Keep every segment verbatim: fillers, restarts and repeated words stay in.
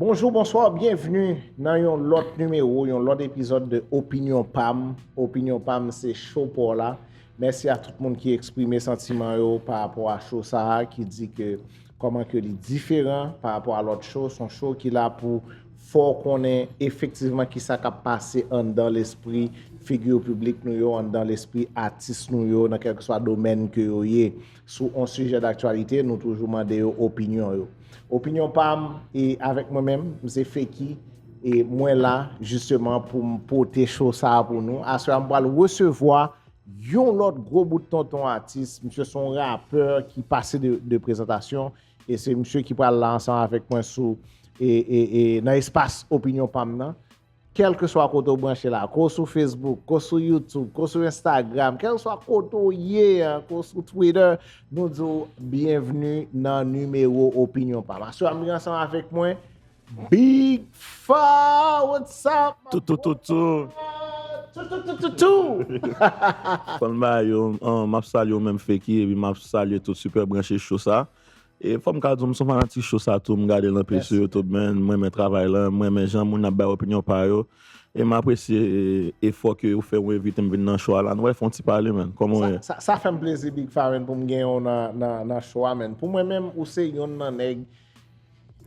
Bonjou, bonswa, byenvni nan yon lòt nimewo, yon lòt epizòd de Opinyon Pam. Opinyon Pam se show pa w la. Mèsi a tout moun ki eksprime santiman yo pa rapò a show sa a, ki di ke kòman ke li diferan pa rapò a lòt show. Se yon show ki la pou fè w konnen efektivman kisa k ap pase anndan lespri figi piblik nou yo, anndan lespri atis nou yo, nan kèlkeswa domèn ke yo ye. Sou yon sijè daktyalite, nou toujou mande yo opinyon yo. Opinyon pa m, e avèk mwen menm, m se Feki, e mwen la, jisteman, pou m pote show sa a pou nou. Aswè a, m pral resevwa yon lòt gwo bout tonton atis. Misye se yon rapè ki pase de, de prezantasyon, e se misye ki pral la ansanm avèk mwen sou, e, e, e nan espas Opinyon pa m nan. Kèlkeswa kote w branche la, ko sou Facebook, ko sou YouTube, ko sou Instagram, kèlkeswa kote w ye an, ko sou Twitter, nou di w byenvni nan nimewo Opinyon pa m. Aswè a m gen ansanm avèk mwen Big Fa, what's up, my Tou, tou, tou, tou. Tou, tou, tou, tou, tou. Fòn ba yo, um, m ap salye w menm Feki, epi m ap salye tout Super Branche Show sa. E fò m ka di w, m se yon fanatik show sa tou, m gade l anpil sou YouTube, man. Mwen renmen travay lan, mwen renmen jan moun ap bay opinyon pa yo. E m apresye e, efò ke ou fè ou envite m vin nan show a la. Nou pral fè yon ti pale, man. Kòman w ye? Sa, sa, sa fè m plezi, Big Fa, man, pou m gen w nan, nan, nan show a, man. Pou mwen menm, ou se yonn nan nèg,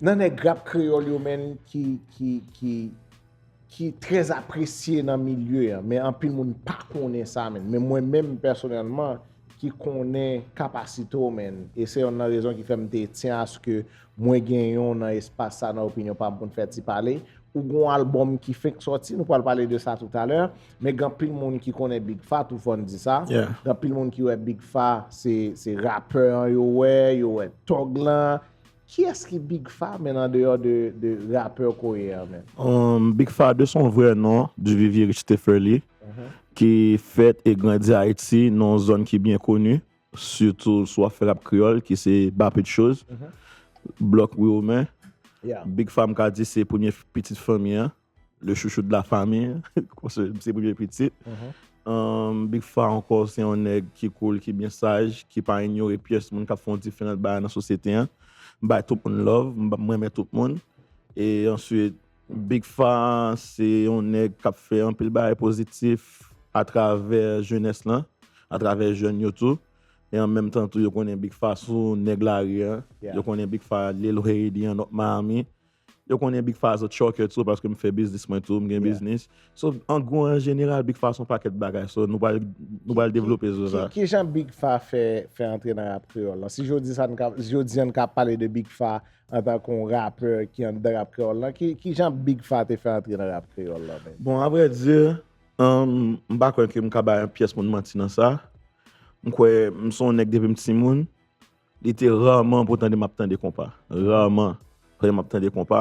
nan nèg rap kreyòl yo, man, ki, ki, ki, ki trè apresye nan milye an, men anpil moun pa konnen sa, man. Men mwen menm, pèsonèlman, ki konnen kapasite w, man. E se yonn nan rezon ki fè m te tyen aske mwen gen yon nan espas sa nan Opinyon pa m pou n fè ti pale. Ou gen yon albòm ki fenk sòti, nou pral pale de sa toutalè. Men gen anpil moun ki konnen Big Fa, tou fò n di sa. Yeah. Gen anpil moun ki wè Big Fa, se, se rapè an yo wè, yo wè tòg lan. Kiyès ki Big Fa, men an deyò de, de rapè ke w ye an, man? Um, Big Fa de son vrè non, Duvivier Rich Stefferly, ki fèt e grandi Ayiti, nan yon zòn ki byen koni, sitou si w ap fè rap kreyòl, ki se Bapetchoz, Blòk Wi Women. Yeah. Big Fa, m ka di, se premye pitit fanmi an, le chouchou de la famille, se premye pitit. Um, Big Fa ankò, se yon nèg ki cool, ki byen saj, ki pa inyore pyès moun k ap fè yon diferan bagay nan sosyete an. M bay tout moun love, m, m renmen tout moun. E answit, Big Fa, se yon nèg k ap fè anpil bagay pozitif atravè jenès lan, atravè jèn yo tou. E an menm tan tou, yo konnen Big Fa sou nèg lari an. Yeah. Yo konnen Big Fa Lil Haiti an North Miami. Yo konnen Big Fa as a trucker tou, paske m fè biznis mwen tou, m gen Yeah. biznis. So, an gwo, an jeneral, Big Fa se yon pakèt bagay. So, nou pral, nou pral devlope sou Ki, sa. ki jan Big Fa fè, fè antre nan rap kreyòl lan? Si jodi sa n ka, jodi an n ka pale de Big Fa antanke yon rapè ki anndan rap kreyòl lan, ki, ki jan Big Fa te fè antre nan rap kreyòl lan, man? Bon, avrèdi, um, m pa kwè ke m ka bay yon pyès moun manti nan sa. M kwè, m se yon nèg depi m timoun, li te raman pou tande m ap tande konpa. Raman pou tande m ap tande konpa.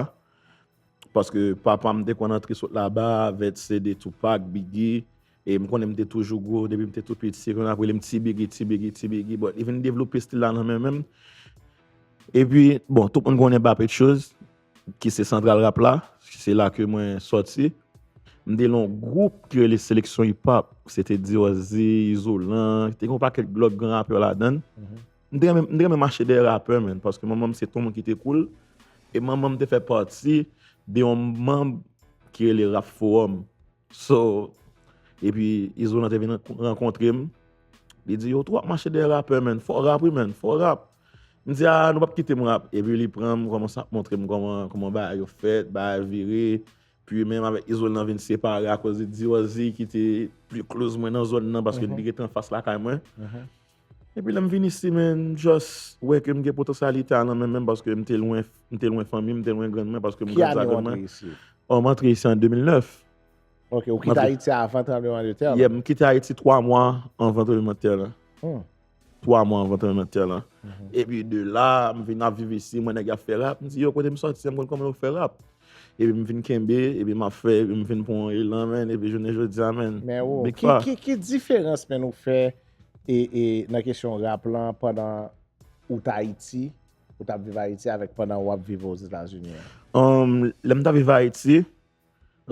Paske papa m te konn antre sot laba avèk C D Tupac, Biggie, e m konnen m te toujou gwo, depi m te tou piti, yo konn ap rele m Ti Biggie, Ti Biggie, Ti Biggie, but li vin devlope stil la nan men menm. Epi, bon, tout moun konnen Bapetchoz, ki se santral rap la, se la ke mwen sòti. M te nan yon gwoup ki rele Seleksyon Hip Hop, se te Diozzy, Izolan, te gen yon pakèt lòt gran rapè ladan l. M te renmen, m te renmen mache dèyè rapè, man, paske manman m se yon moun ki te cool, e manman m te fè pati de yon manm ki rele Rap Forum. So, epi Izolan te vin rank-, rankontre m. Li di, "Yo, tou ap mache dèyè rapè, man. Fò w rap, wi, man. Fò w rap." M di, "A, nou p ap kite m rap." Epi li pran m, kòmanse ap montre m kòman, kòman bagay yo fèt, bagay vire. Pi menm avèk Izolan vin separe akoz de Diozzy ki te pi close mwen nan zòn nan, paske li rete anfas lakay mwen. Epi lè m vin isi, man, m just wè ke m gen potansyalite a nan men menm, paske m te lwen, m te lwen fanmi m, m te lwen grann mwen, paske m Ki grandi ane a w grann antre mwen. isi? Oh, m antre isi an de mil nèf. Ok, ou kite Ayiti avan tranblemanntè lan? Yeah, m kite Ayiti twa mwa anvan tranblemanntè lan. Hmm. Twa mwa anvan tranblemanntè lan. Epi de la, m vin ap viv isi, mwen nèg y ap fè rap. M di, "Yo, kote m sòti, m konn kòman yo fè rap." Epi m vin kenbe, epi m ap fè, epi m vin pran yon elan, man, epi jounen jodi a, man. Men ou, Big ki, Fa. Ki, ki diferans, man, ou fè e, e, nan kesyon rap lan pandan ou t Ayiti, ou t ap viv Ayiti avèk pandan w ap viv Ozetazini an? Um, lè m t ap viv Ayiti,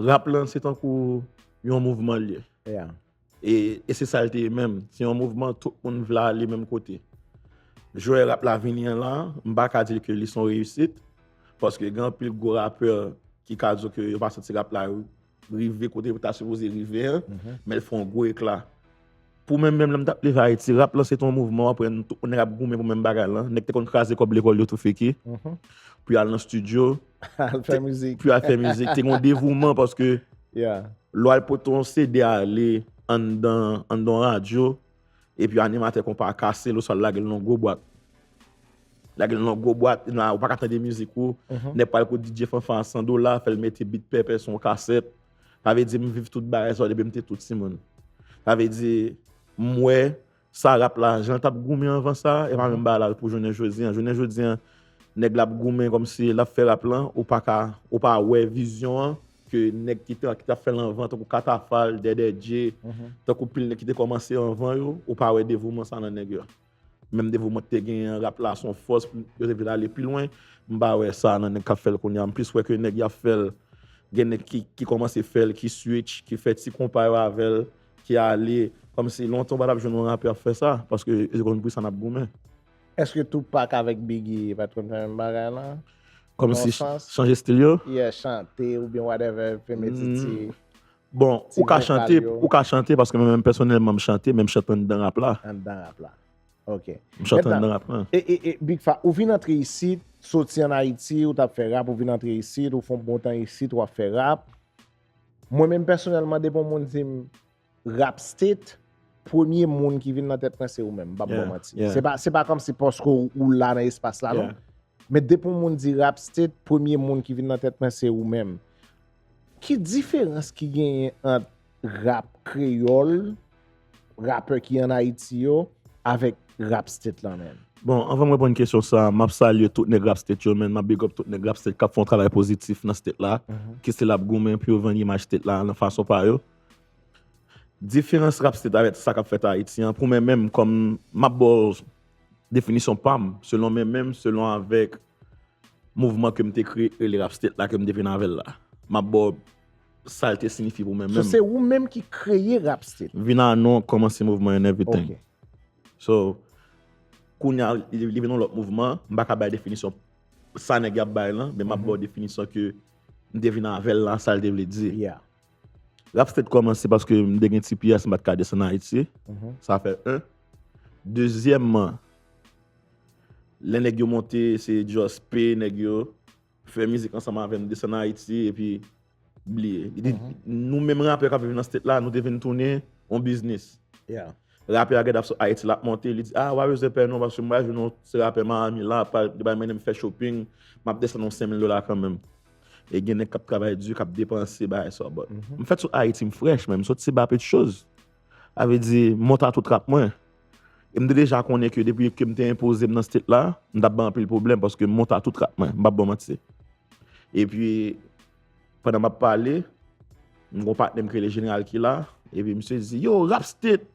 rap lan se tankou yon mouvman l ye. Yeah. E, e se sa l te ye menm. Se yon mouvman, tout moun vle ale menm kote. Jwè rap la vini an la, m pa ka di ke li se yon reyisit. Paske gen anpil gwo rapè ki ka di w ke yo pa santi rap la rive kote yo ta sipoze rive an, men l fè yon gwo ekla. Pou mwen menm, lè m t ap leve Ayiti, rap lan se te yon mouvman, w ap wè tout moun nèg ap goumen pou menm bagay lan. Nèg te konn kraze kòb lekòl yo tou feki, pou y al nan estidyo, Al fè mizik. pou y al fè mizik. Te gen yon devouman paske Yeah. lè w al pote yon C D ale anndan anndan yon radyo, epi animatè konpa kase l oswa l lage l nan yon gwo bwat. Lage l nan yon gwo bwat, la, ou pa ka tande mizik ou. Nèg pral kot D J Fanfan a san dola, fè l mete bit pèpè sou yon kasèt. Sa vle di m viv tout bagay sa yo depi m te tou timoun. Sa vle di m wè sa rap la, jan l t ap goumen anvan sa, e pa menm bagay la pou jounen jodi an. Jounen jodi an, nèg la ap goumen kòmsi l ap fè rap lan, ou pa ka, ou pa wè vizyon an ke nèg ki te, ki t ap fè l anvan, tankou Katafal, Dèdè Dje, tankou pil nèg ki te kòmanse anvan yo, ou pa wè devouman sa nan nèg yo. Menm devouman ki te genyen an, rap la se yon fòs pou yo te vin ale pi lwen. M pa wè sa nan nèg k ap fè l kounye a. M plis wè ke nèg y ap fè l, gen nèg ki, ki kòmanse fè l, ki switch, ki fè ti konpa yo avè l, ki ale. Kòmsi lontan ou pa t ap jwenn yon rapè ap fè sa, paske yo te konn pou sa n ap goumen. Èske Tupac avèk Biggie pa t konn fè menm bagay lan? Kòmsi Nan sans. Chanje estil yo? Yeah, chante oubyen whatever, fè meti ti. Bon, Ti ou ka vokal chante, yo. Ou ka chante paske mwen menm pèsonèlman m chante, men m chante anndan rap la. Anndan rap la. Ok. M chante Mentnan, anndan rap la. E, e, e, Big Fa, ou vin antre isit, soti an Ayiti, ou t ap fè rap, ou vin antre isit, ou fè yon bon tan isit, w ap fè rap. Mwen menm pèsonèlman, depi yon moun di m Rap State, premye moun ki vin nan tèt mwen se ou menm, m p ap ba w Yeah, manti. yeah. Se pa, se pa kòmsi paske ou, ou la nan espas la, non. Yeah. Men depi yon moun di Rap State, premye moun ki vin nan tèt mwen se ou menm. Ki diferans ki genyen ant rap kreyòl, rapè ki an Ayiti yo, avèk Rap State lan menm? Bon, anvan mwen reponn kesyon sa, m ap salye tout nèg Rap State yo, men m ap big up tout nèg Rap State k ap fè yon travay pozitif nan State la, ki still ap goumen pou yo vann imaj State la nan fason pa yo. Diferans Rap State avèk sa k ap fèt Ayiti an, pou mwen menm, kòm m ap ba w definisyon pa m, selon mwen menm, selon avèk mouvman ke m te kreye rele Rap State la, ke m te vin avè l la. M ap ba w sa l te siyifi pou mwen So, menm. Se ou menm ki kreye Rap State? Vin a non, kòmanse mouvman and everything. Ok. So, kounye a, li, li vin yon lòt mouvman, m pa ka bay definisyon sa nèg y ap bay lan, men m ap ba w definisyon ke m te vin avè l la, sa l te vle di. Yeah. Rap State kòmanse paske m te gen ti pyès, m pa t ka desann Ayiti. Sa fè en. Dezyèmman, lè nèg yo monte, se just peye nèg yo, fè mizik ansanm avè m, desann Ayiti, epi bliye. Li di, nou menm rapè k ap viv nan State la, nou te vin tounen yon biznis. Yeah. Rapè a gade ap sot Ayiti, l ap monte, li di, ah, w a bezwen pè non, paske m pral jwenn yon ti rapè Miami la, pral, li pral mennen m fè shopping, m ap desann yon senk mil dola kanmenm. E gen nèg k ap travay di, k ap depanse, bagay sa, but m fèt sot Ayiti, m fresh, men m soti se pa pèt choz. Sa vle di, m monte a tout rap mwen. E m te deja konnen ke depi ke m te enpoze m nan State la, m t ap bay anpil pwoblèm paske m monte a tout rap mwen, m p ap ba w manti. Epi, pandan m ap pale, m gon patnè m ki rele Jeneral Kila, epi misye di, yo, Rap State!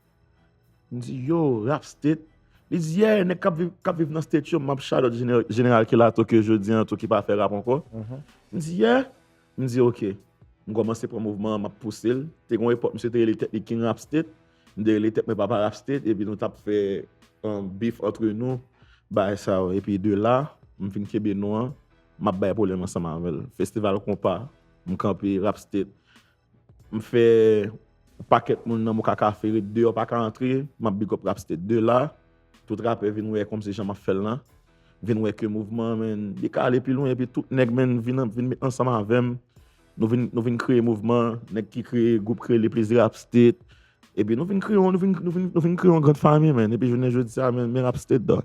M di, yo, Rap State? Li di, yeah, nèg k ap viv, k ap viv nan State yo, m ap shout out Jeneral Kila tou ke jodi an tou ki pa fè rap ankò. M di, yeah! M di, ok. M kòmanse pran mouvman an, m ap pouse l. Te gon epòk, misye te rele tèt li King Rap State. M te rele tèt mwen Papa Rap State, epi nou t ap fè yon beef antre nou, bagay sa yo. Epi de la, m vin kenbe non an, m ap bay pwoblèm ansanm avè l. Festival Konpa, m kanpe Rap State. M fè pakèt moun nan Moka Kafe ret deyò, pa ka antre, m ap big up Rap State. De la, tout rapè vin wè kòmsi jan m ap fè l lan. Vin wè ke mouvman an, men, li ka ale pi lwen, epi tout nèg, men, vin, vin met ansanm avè m. Nou vin, nou vin kreye mouvman, nèg ki kreye gwoup ki rele Plezi Rap State. Epi nou vin kreye, nou vin, nou vin, nou vin kreye yon grand fanmi, men. Epi jounen jodi a, men, men Rap State, dog.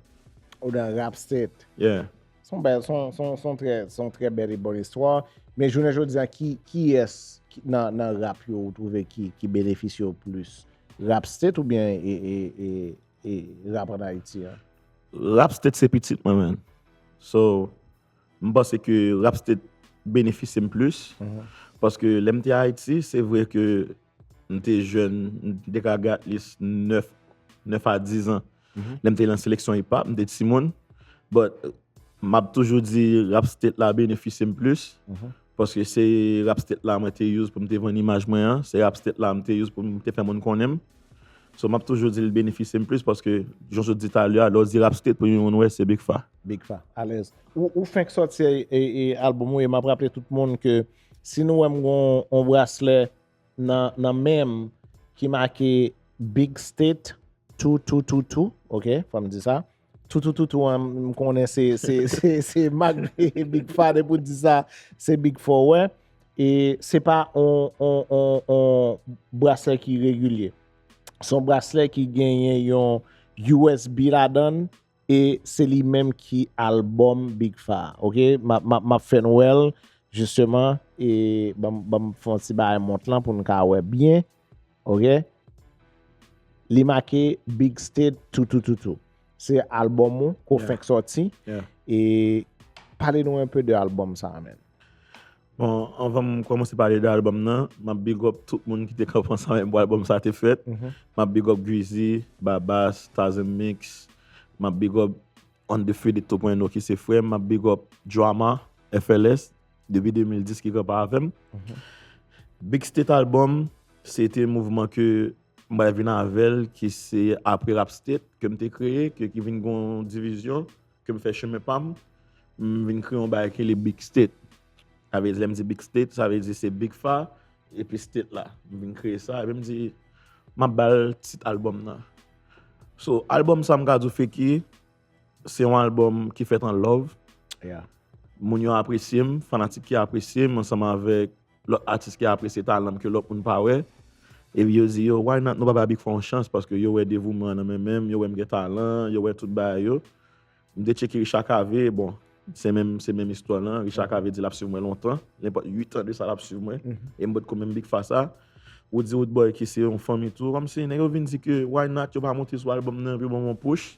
Ou nan Rap State. Yeah. Se yon bèl, se yon, se yon, se yon trè, se yon trè bèl e bòn istwa. Men jounen jodi a, ki, kiyès ki, nan, nan rap yo ou twouve ki, ki benefisye w plis? Rap State oubyen e, e, e, e rap an Ayiti an? Rap State se pitit mwen, men. So, m panse ke Rap State benefisye m plis. Paske lè m te Ayiti, se vre ke m te jèn, m te ka gen at least nèf, nèf a diz an. Lè m te lan seleksyon hip hop, m te timoun. But, m ap toujou di Rap State la benefisye m plis. Paske se Rap State la mwen te use pou m te vann imaj mwen an. Se Rap State la m te use pou m te fè moun konnen m. So, m ap toujou di l benefisye m plis paske, jan w di talè a, lè w di Rap State, premye moun wè, se Big Fa. Big Fa, alèz. Ou, ou fenk sòti e, e, e albòm ou, e m ap raple tout moun ke si nou wè m gon yon braslè nan, nan men m ki make Big State two two two two, ok, fò m di sa. Two two two two an, m konnen se, se, se, se mak Big Fa, depi w di sa, se Big Fa w wè. E se pa on, on, on, on braslè ki regilye. Se yon braslè ki genyen yon U S B ladan l, e se li menm ki albòm Big Fa, ok? M ap, m ap, m ap fè n wè l, jisteman, e ban m, ban m fè yon ti bagay mont lan pou n ka wè byen, ok? Li make Big State two two two two. Se albòm ou, ke w fenk sòti. E pale nou enpe de albòm sa a, man. Bon, anvan m kòmanse pale de albòm nan, m ap big up tout moun ki te kanpe ansanm avè m pou albòm sa te fèt. M ap big up Greezy, Babas, Tazen Mix. M ap big up Undefeated two point oh ki se frè m. M ap big up Drama, F L S, depi de mil dis ki kanpe avè m. Big State albòm, se te mouvman ke m pral vin avè l, ki se apre Rap State ke m te kreye, ke, ki vin gon divizyon, ke m fè chemen pa m, m vin kreye yon bagay ki rele Big State. Sa vle di, lè m di Big State, sa vle di se Big Fa, epi State la. M vin kreye sa, epi m di, m ap ba l tit albòm nan. So, albòm sa m ka di w Feki, se yon albòm ki fèt an love. Moun yo apresye m, fanatik ki apresye m, ansanm avèk lòt atis ki apresye talan m ke lòt moun pa wè. Epi yo di, yo, why not nou pa bay Big Fa yon chans, paske yo wè devouman nan men men m, yo wè m gen talan, yo wè tout bagay yo. M te tcheke Richard Cavé, bon, se menm, se menm istwa lan. Richard Cavé di l ap swiv mwen lontan, nenpòt uit an de sa l ap swiv mwen. E m potko menm Big Fa sa. Woody Woodboy ki se yon fanmi tou, kòmsi nèg yo vin di ke why not yo pa monte sou albòm nan, epi ban m yon push.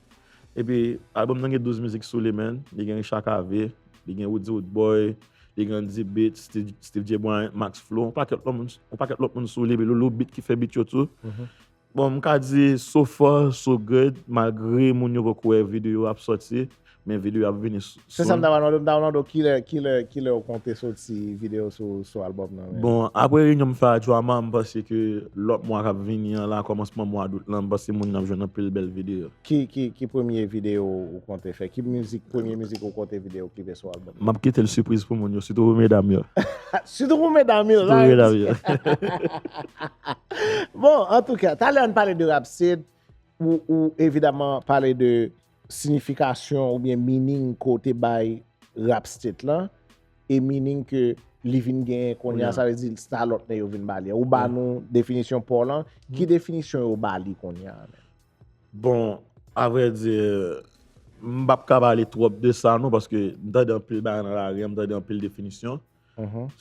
Epi albòm nan gen douz mizik sou li, man. Li gen Richard Cavé, li gen Woody Woodboy, li gen Andy Beat, Steve, Steve J Bryant, Max Flow, yon pakèt lòt moun, yon pakèt lòt moun sou li, epi Loulou Beat ki fè beat yo tou. Bon, m ka di so far, so good, malgre moun yo poko wè videyo ap sòti, men videyo ap vini sou. Se sa m ta pral mande w, m ta pral mande w kilè, kilè, kilè w konte soti videyo sou, sou albòm nan, man. Bon, apre reyinyon m fè a Drama, m panse ke lòt mwa k ap vini an la, kòmansman mwa dout lan, m panse moun yo ap jwenn anpil bèl videyo. Ki, ki, ki premye videyo ou konte fè? Ki mizik, premye mizik ou konte videyo klipe sou albòm? M ap kite l sipriz pou moun yo, sitou pou medam yo. Sitou pou medam yo, sitou pou medam yo. Bon, antouka, talè a n pale de Rap State, ou, ou evidaman pale de siyifikasyon oubyen meaning ke w te bay Rap State lan, e meaning ke li vin genyen kounye a, sa vle di sa lòt nèg yo vin ba li an. Ou ba nou definisyon pa w lan, ki definisyon yo ba li kounye a, man? Bon, avrèdi, m p ap ka pale twòp de sa non, paske m tande anpil bagay nan lari an, m tande anpil definisyon.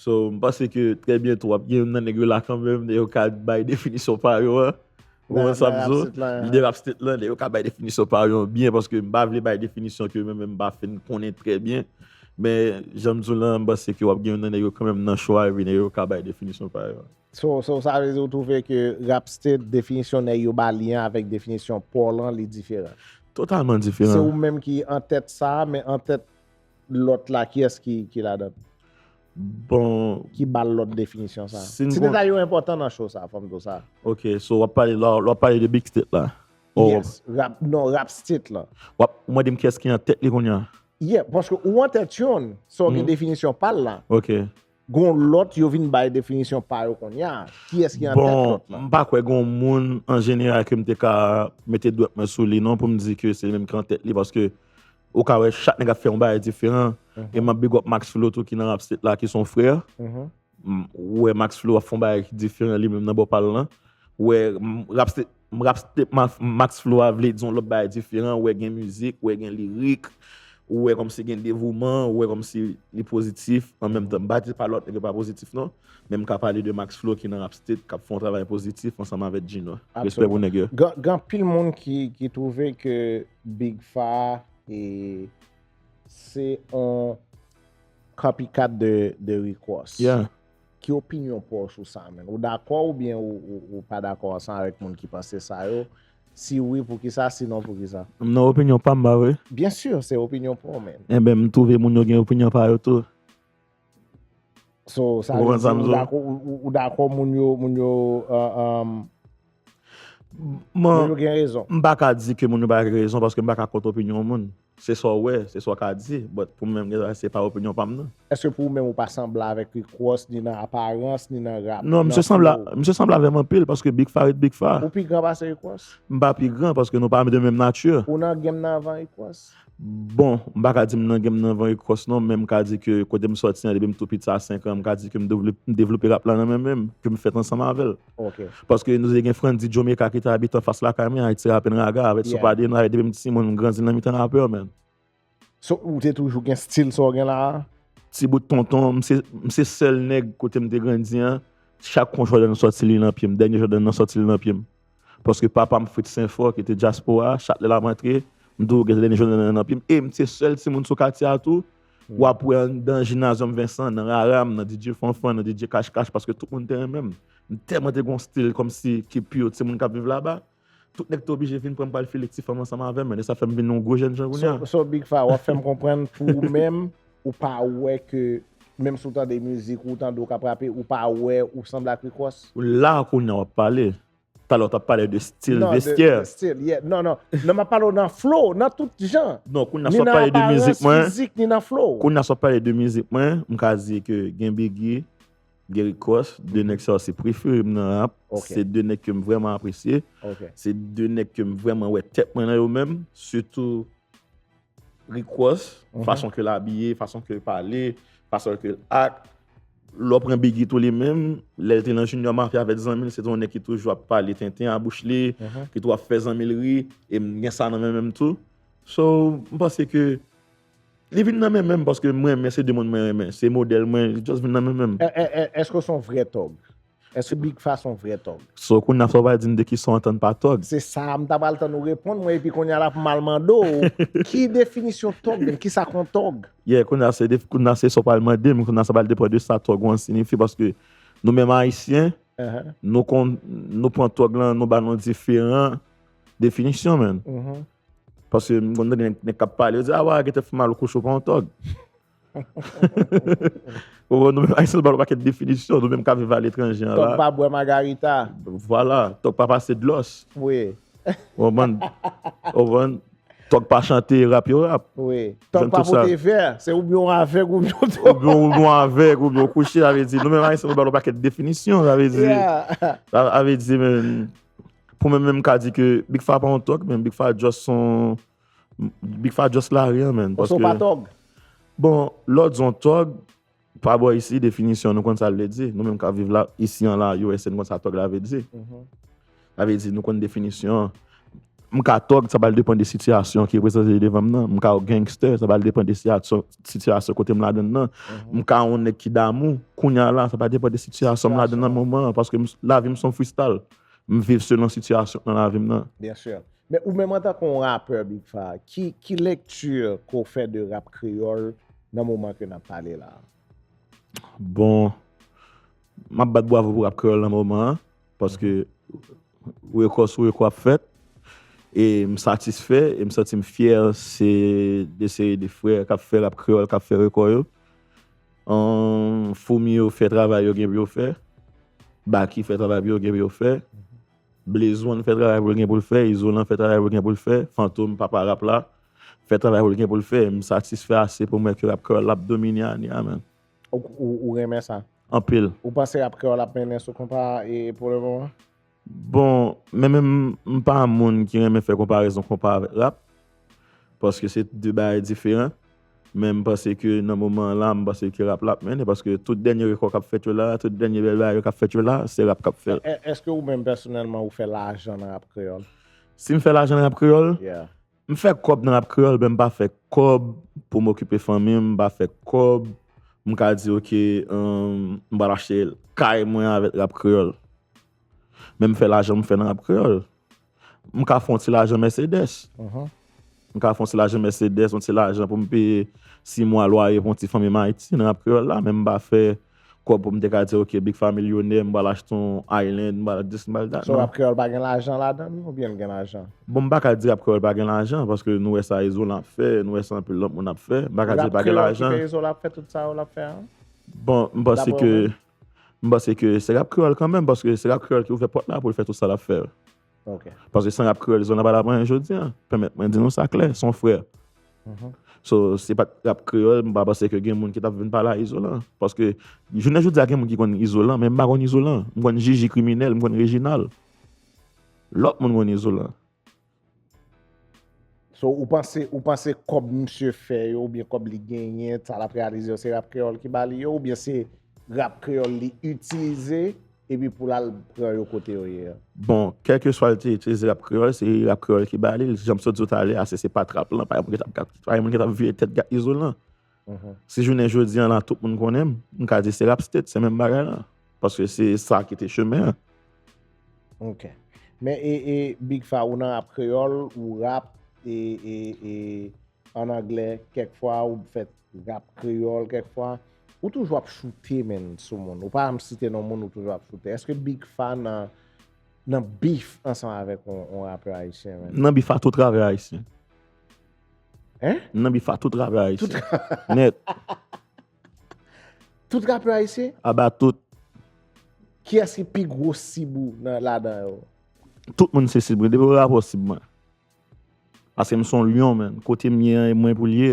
So, m panse ke trè byento w ap gen youn nan nèg yo la kanmenm, nèg yo ka bay definisyon pa yo an. Ou konprann sa m di w? Lidè Rap State lan, nèg yo ka bay definisyon pa yo an byen, paske m pa vle bay definisyon ke mwen menm m pa fin konnen trè byen. Men, jan m di w lan, m panse ke w ap gen youn nan nèg yo kanmenm nan cho a, epi nèg yo ka bay definisyon pa yo an. So, so, sa vle di ou twouve ke Rap State, definisyon nèg yo ba li an avèk definisyon pa w lan, li diferan? Totalman diferan. Se ou menm ki an tèt sa, men an tèt lòt la, kiyès ki, ki ladan? Bon. Ki ba l lòt definisyon sa? Si n... Ti detay yo enpòtan nan show sa, fò m di w sa. Ok, so w ap pale la, w ap pale de Big State la? Oh. Yes, rap, non, Rap State lan. W ap mande m kiyès ki an tèt li kounye a? Yeah, paske ou an tèt youn, sa w gen definisyon pa l la. Ok. Gon lòt yo vin bay definisyon pa yo kounye a. Kiyès ki an tèt lòt lan? Bon, m pa kwè gon moun an jeneral ke m te ka mete dwèt mwen sou li non pou m di ke se li menm ki an tèt li, paske ou ka wè chak nèg ap fè yon bagay diferan. E m ap big up Max Flow tou ki nan Rap State la, ki se yon frè. M, ou wè Max Flow ap fè yon bagay ki diferan li menm nan bò pa l lan. Ou wè, m, Rap State, m, Rap State, ma, Max Flow a vle di yon lòt bagay diferan. Ou wè gen mizik, ou wè gen lirik, ou wè kòmsi gen devouman, ou wè kòmsi li pozitif an menm tan. M pa di pa lòt nèg yo pa pozitif non, men m ka pale de Max Flow ki nan Rap State, k ap fè yon travay pozitif ansanm avèk Gino. Respè pou nèg yo. Gen, gen anpil moun ki, ki twouve ke Big Fa e se on copycat de, de Rick Ross. Yeah. Ki opinyon pa w sou sa, man? Ou dakò oubyen ou, ou, ou pa dakò ansanm avèk moun ki panse sa yo? Si wi, poukisa? Sinon, poukisa? M nan opinyon pa m, ba vre? Byen si, se opinyon pa w, man. Enben, m twouve moun yo gen opinyon pa yo tou. So, sa vle di ou dakò, ou, ou, ou dakò moun yo, moun yo, euh, euh, Moun yo gen rezon. M pa ka di ke moun yo pa gen rezon paske m pa ka kont opinyon moun. Se sa w wè, se sa w ka di. But pou mwen menm, se pa opinyon pa m nan. Èske pou ou menm ou pa sanble avèk Rick Ross ni nan aparans ni nan rap? Non, misye sanble, misye sanble avè m anpil paske Big Fa ret Big Fa. Ou pi gran pase Rick Ross? M pa pi gran paske nou pa de menm nati. Ou nan game nan anvan Rick Ross? Bon, m pa ka di m nan game nan anvan Rick Ross non, men m ka di ke kote m sòti an, depi m tou piti a senk an, m ka di ke m devlope, m devlope rap la nan men menm, ke m fèt ansanm avè l. Ok. Paske nou te gen Frandy Jamaica ki te abite anfas lakay mwen, Ayiti Rap and Raga, avèk Sopadeno, avèk depi m ti moun, m grandi nan mitan rapè, man. So, ou te toujou gen stil sa w gen la a? Ti bout tonton, m se, m se sèl nèg kote m te grandi an, chak kon Jordan sòti li nan pye m, dènye Jordan nan sòti li nan pye m. Paske papa m Fritz Senfò ki te dyaspora, chak lè l ap antre, m toujou gen dènye Jordan nan pye m. E m se sèl timoun sou katye a tou, w ap wè anndan Gymnasium Vincent, nan Raram, nan D J Fanfan, nan D J Cash Cash, paske tout moun te renmen m. M tèlman te gen yon stil kòmsi ki pure timoun k ap viv laba. Tout nèg te oblije vin pran m pral file ti fanm ansanm avè m, e sa fè m vin yon gwo jènjan kounye a. So, so Big Fa, w ap fè m konprann pou ou menm, ou pa wè ke, menm si w tande mizik, ou tande w k ap rape, ou pa wè ou sanble ak Rick Ross? La, kounye a w ap pale. Talè w t ap pale de stil, non, de, vestyè. De stil, yeah. Non, non. Non, m ap pale w nan flow, nan tout jan. Non, kounye a si w ap pale de mizik mwen, ni nan aparans fizik, ni nan flow. Kounye a si w ap pale de mizik mwen, m ka di ke gen Biggie, Rick Ross, de nèg sa yo se prefere m nan rap. Ok. Se de nèg ke m vrèman apresye. Ok. Se de nèg ke m vrèman wè tèt mwen nan yo menm. Sitou Rick Ross, fason ke l abiye, fason ke l pale, fason ke l act. Lè w pran Biggie tou li menm, lè l te nan Junior Mafia avèk zanmi l, se te yon nèg ki toujou ap pale tenten a bouch li, ki toujou ap fè zanmi l ri, e m gen sa nan men menm tou. So, m panse ke li vin nan men menm paske mwen, men se de moun mwen renmen. Se modèl mwen, li just vin nan men menm. È-, è-, è-, èske w se yon vrè tòg? Èske Big Fa se yon vrè tòg? So, kounye a fò w pa di m de kisa w antann pa tòg. Se sa, m ta pral tann ou reponn mwen, epi kounye a la pou m al mande w, ki definisyon tòg, menm? Kisa k yon tòg? Yeah, kounye a se de, kounye a se sa w pral mande m, kounye a sa pral depann de sa tòg ou an siyifi, paske nou menm Ayisyen, nou konn, nou pran tòg lan, nou ba l yon diferan definisyon, man. Paske m konn tande nèg, nèg k ap pale, yo di, "A wa, gentan fè mal ou kouche, ou pa yon tòg." Ou konprann, nou menm Ayisyen, nou ba l yon pakèt definisyon, nou menm k ap viv aletranje an la. Tòg pa bwè magarita. Vwala, tòg pa pase dlòs. Wi. Ou konprann? Ou konprann? Tòg pa chante, rap yo rap. Wi. Tòg pa pote vè, se oubyen w avèg, oubyen w tòg. Oubyen, oubyen w avèg, oubyen w kouche, sa vle di, nou menm Ayisyen, nou ba l yon pakèt definisyon, sa vle di, sa, sa vle di, men, pou mwen menm, m ka di ke Big Fa pa yon tòg, men Big Fa just son, Big Fa just lari an, man. Ou se pa tòg? Bon, lè w di yon tòg, pa bò isi, definisyon, nou konn sa l vle di. Nou menm k ap viv la, isi an la, U S A, nou konn sa tòg la vle di. Sa vle di, nou konn definisyon an. M ka tòg, sa pral depann de sitiyasyon ki prezante devan m nan. M ka yon gangster, sa pral depann de sitiyasyon, sitiyasyon kote m ladan l nan. M ka yon nèg ki damou, kounye a la, sa pral depann de sitiyasyon m ladan l nan moman an, paske m, lavi m se yon freestyle. M viv selon sitiyasyon k nan lavi m nan. Byen si. Men ou menm antanke yon rapè, Big Fa, ki, ki lekti ke w fè de rap kreyòl nan moman ke n ap pale la a? Bon, m ap bat bravo pou rap kreyòl nan moman an, paske rekò sou rekò ap fèt, e m satisfè, e m santi m fyè, se de seri de frè k ap fè rap kreyòl, k ap fè rekò yo. Ahn, Foumi yo fè travay yo gen pou yo fè, Baky fè travay pou yo gen pou yo fè, Blaze One fè travay pou l gen pou l fè, Izolan fè travay pou l gen pou l fè, Fantom, papa rap la, fè travay pou l gen pou l fè. M satisfè ase pou m wè ke rap kreyòl la ap domine ane a, man. Ou, ou, ou renmen sa? Anpil. Ou panse rap kreyòl ap mennen sou konpa e pou le moman? Bon, men menm m pa moun ki renmen fè konparezon konpa avèk rap, paske se de bagay diferan. Men m panse ke nan moman an la, m panse ke rap la ap mennen, paske tout dènye rekò k ap fèt yo la, tout dènye bèl bagay yo k ap fèt yo la, se rap k ap fè l. È-, è-, èske ou menm pèsonèlman ou fè lajan nan rap kreyòl? Si m fè lajan nan rap kreyòl? Yeah. M fè kòb nan rap kreyòl, men m pa fè kòb pou m okipe fanmi m, m pa fè kòb, m ka di, oke, ahn, m pral achte kay mwen avèk rap kreyòl. Men m fè lajan m fè nan rap kreyòl. M ka fè yon ti lajan Mercedes. M ka fè yon ti lajan Mercedes, yon ti lajan pou m peye sis mwa lwaye pou yon ti fanmi m Ayiti nan rap kreyòl la, men m pa fè kòb pou m te ka di, oke, Big Fa milyonè, m pral achte yon island, m pral dis, m pral dat. So, non. Rap kreyòl pa gen lajan ladan l, oubyen l gen lajan? Bon, m pa ka di rap kreyòl pa gen lajan, paske nou wè sa Izolan ap fè, nou wè sa anpil lòt moun ap fè, m pa ka di l pa gen lajan. Rap kreyòl ki fè Izolan ap fè tout sa yo l ap fè a? Bon, m panse ke, m panse ke se rap kreyòl kanmenm, paske se rap kreyòl ki ouvè pòt la pou l fè tout sa l ap fè yo. Ok. Paske san rap kreyòl, Izolan pa t ap anyen jodi a. Pèmèt mwen di nou sa klè, se yon frè. So, si pa t rap kreyòl, m pa panse ke gen moun ki t ap vin pale a Izolan. Paske, jounen jodi a, gen moun ki konn Izolan, men m pa konn Izolan. M konn Jiji Kriminèl, m konn Reginald. Lòt moun konn Izolan. So, ou panse, ou panse kòb misye fè yo, oubyen kòb li genyen, sa l ap reyalize yo, se rap kreyòl ki ba li yo, oubyen se rap kreyòl li itilize, epi pou l al pran yo kote yo ye a? Bon, kèlkeswa l te itilize rap kreyòl, se rap kreyòl ki ba li l. Jan m sot di w talè a, se, se pa t rap lan, pa gen moun ki t ap, pa gen moun ki t ap vire tèt gad Izolan. Si jounen jodi a la, tout moun konnen m, m ka di se rap state, se menm bagay la. Paske se sa ki te chemen an. Ok. Men e, e Big Fa, ou nan rap kreyòl, ou rap e, e, e, an anglè, kèk fwa ou fè rap kreyòl, kèk fwa. Ou toujou ap choute, menn, sou moun. Ou pa janm site non moun, ou toujou ap choute. Èske Big Fa nan, nan bif ansanm avèk yon, yon rapè ayisyen, menn? Nan bif a tout rapè ayisyen. Hein? Nan bif a tout rapè ayisyen. Nèt. Tout rapè ayisyen? Aba tout. Kiyès ki pi gwo sib ou nan ladan yo? Tout moun se sib mwen. Depi w rapò sib mwen. Paske m se yon lyon, menn. Kote m ye an, e mwen pou l ye.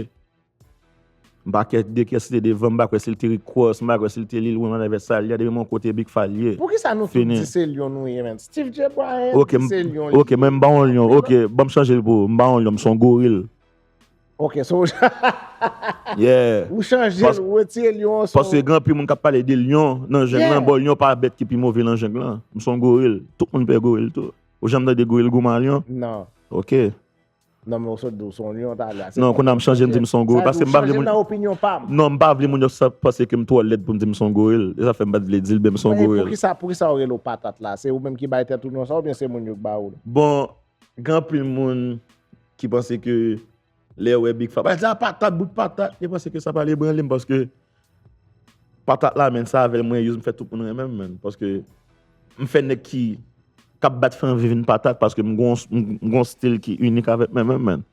M pa kwè de kiyès ki te devan, m pa kwè si l te Rick Ross, m pa kwè si l te Lil Wayne, whatever sa l ye, depi m wè yon kote Big Fa l ye. Poukisa nou tout Fini. Di se lyon nou ye, menn? Steve J. Bryant Ok, di se m- lyon li ok, men m pa yon lyon. Ok, ban m chanje l pou ou. M pa yon lyon, m se yon goril. Ok, so Yeah. ou chanje, Pas- ou retire lyon an, so Paske gen anpil moun k ap pale de lyon nan jeng Yeah. lan, bon, lyon pa bèt ki pi move nan jeng lan. M se yon goril. Tout moun pè goril tou. Ou janm tande goril goumen a lyon? Non. Ok. Non, men ou sot di w se yon lyon talè. Se Non, pa- kounye a m chanje, m di m se yon goril. Sa Paske di m ou pa vle chanje moun nan opinyon pa m. Non, m pa vle moun yo sa panse ke m twò lèd pou m di m se yon goril. E sa fè m pa t vle di l, ben m se yon Men goril. poukisa, poukisa ou rele w patat la? Se ou menm ki bay tèt ou non sa oubyen se moun yo k ba ou li? Bon, gen anpil moun ki panse ke lè yo wè Big Fa, pa di a patat, bout patat, yo panse ke sa pral ebranle m paske patat la, menn, se avè l mwen use, m fè tout moun renmen m, menn. Paske m fè nèg ki k ap bat fè anvi vin patat paske m gon, m gon stil ki inik avèk mwen menm, menn.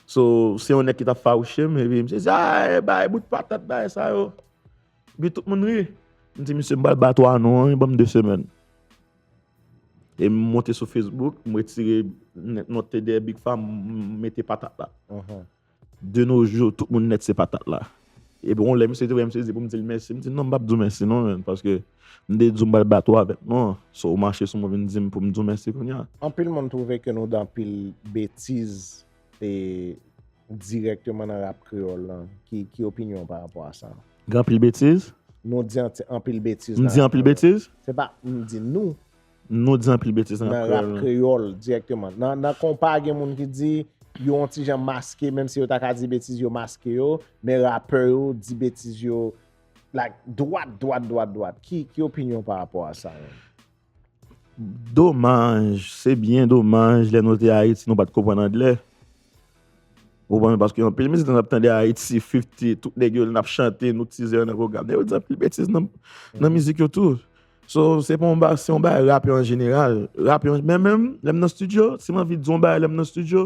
So, se yon nèg ki t ap fawouche m, epi misye di, "Ay, bay bout patat, bay sa yo." Epi tout moun ri. M di, "Misye, m pral bat ou a non, ban m de semèn." E m monte sou Facebook, m retire nèt, nòt te dèyè Big Fa, m mete patat la. De nos jours, tout moun nèt se patat la. Epi yon lè, misye te voye m sezi pou m di l mèsi. M di, "Non, m p ap di w mèsi non, menn, paske m te di w m pral bat ou avèk non. So, ou mache sou mwen vin di m pou m di w mèsi kounye a." Anpil moun twouve ke nou di anpil betiz e dirèkteman nan rap kreyòl lan. Ki, ki opinyon w pa rapò a sa? Gen anpil betiz? Nou di anti- anpil betiz M nan di rap anpil kreyòl. betiz? Se pa, m di nou. Nou di anpil betiz nan Nan rap rap kreyòl. Kreyòl dirèkteman. Nan, nan konpa gen moun ki di yo yon ti jan maske, menm si yo ta ka di betiz yo maske yo, men rapè yo di betiz yo like dwat, dwat, dwat, dwat. Ki, ki opinyon w pa rapò a sa menm? Domaj, se byen domaj, lè nou te Ayiti, nou pa t konprann anglè. Ou konprann? Paske anpil mizik nou ap tande Ayiti, fifty, tout nèg yo n ap chante, nou tizè nan pwogram. Nèg yo di anpil betiz nan, nan mizik yo tou. So, se pa yon ba, se yon bagay rapè an jeneral. Rapè an, men menm, lè m nan studio, si m anvi di yon bagay lè m nan studio,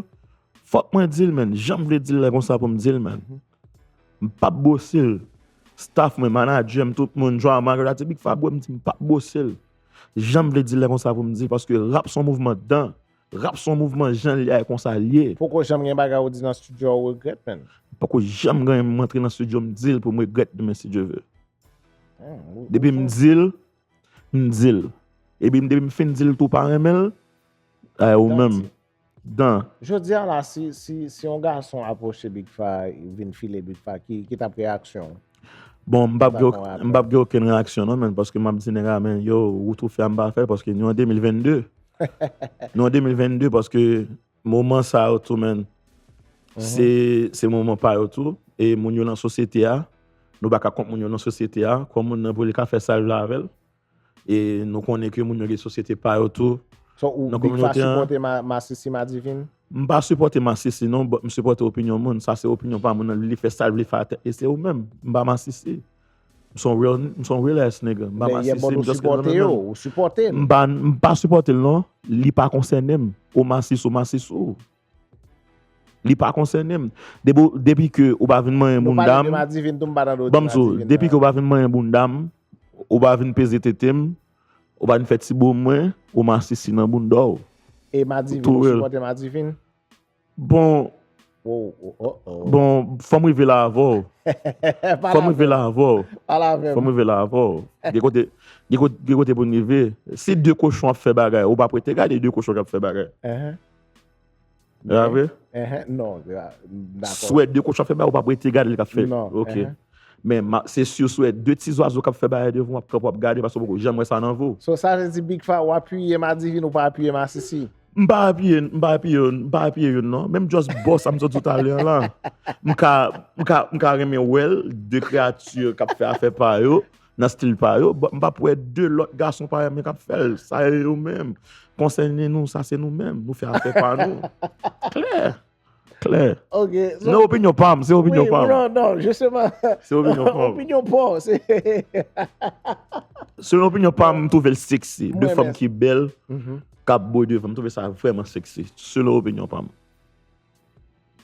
fòk mwen di l, menn. Jan m vle di l la konsa pou m di l, menn. M p ap bosi l. Staff mwen, manadjè m, tout moun, Joama, Big Fa, bro, m di m p ap bosi l. Jan m vle di l la konsa pou m di l, paske rap se yon mouvman dan. Rap se yon mouvman jan l ye a, e konsa l ye. Poko janm gen bagay ou di nan studio ou regrèt, menn? Poko janm gen m antre nan studio m di l pou m regrèt demen si Dye ve. Hmm, ou- Depi ou- m di l, m di l. Epi depi m fin di l tou pa renmen l, ay ou Dan menm. ti. Dan. Jodi a la, si, si, si yon gason apwoche Big Fa, vin file Big Fa, ki, ki t ap reyaksyon w? Bon, m p ap Sa gen kon ok- rapè. m p ap gen okenn reyaksyon non, menn, paske m ap di nèg la, men yo, ou tou fè a m pa fè l, paske nou an de mil vennde. Nou an de mil vennde, paske moman sa yo tou, menn, se, se moman pa yo tou. E moun yo nan sosyete a, nou pa ka kont moun yo nan sosyete a, kòm moun nan pou li ka fè sa l vle avè l. E nou konnen ke moun yo gen sosyete pa yo tou. So, ou Nan Big Fa kominote a. Sipòte ma, masisi Madiven? M pa sipòte masisi non, but m sipòte opinyon moun. Sa se opinyon pa moun nan, li fè sa l vle fè, e se ou menm. M pa masisi. M se yon real, m se yon real ass nigga. M pa Men yè masisi, bon, m ou just kill sipòte the yo, man. Ou sipòte l. M pa, m pa sipòte l non. Li pa konsène m. Ou masisi, ou masisi ou. Li pa konsène m. Depi, depi ke ou pa vin manyen Nou bounda pale de m, Madiven tou, m pa nan do ban m di w, Madiven depi nan. Ke ou pa vin manyen bounda m, ou pa vin peze tete m, ou pa vin fè ti bo mwen, ou masisi nan bounda w. E Madivin, ou sipòte Madivin? Bon, Wow, oh, oh, oh. Bon, fò m rive la avè w. Pale Fò m avè rive m. La avè w. Pale avè Fò m m. Rive la avè w. Gen kote, gen kote, gen kote pou n rive. Si de kochon ap fè bagay, ou pa prete gade de kochon k ap fè bagay. Ehe. E pa vre? Ehe. Non, se pa- dakò. Si w wè de kochon ap fè bagay, ou pa prete gade li k ap fè. Non, Ok. ehe. Men ma- se si w wè de ti zwazo k ap fè bagay devan w, w ap kanpe, w ap gade, paske w poko janm wè sa nan vi w. So sa vle di Big Fa, w apiye Madivin, ou pa apiye Masisi? M pa apiye, m pa apiye, m pa apiye youn non. Menm just bò sa m sot di w talè an la. M ka, m ka, m ka renmen wè l, de kreyati k ap fè afè pa yo, nan stil pa yo, but m p ap wè de lòt gason pa yo menm k ap fè l. Sa e yo menm. Konsène nou, sa se nou menm. Nou fè afè pa nou. Klè. Klè. Ok. Se opinyon pa m, se opinyon pa m. Non, non, justement. Se opinyon pa m. Opinyon pa w, se Selon opinyon pa m, m twouve l sexy. De Mwen fanm men- ki bèl, Mhm. k ap bo devan, m twouve sa vrèman sexy. Selon opinyon pa m.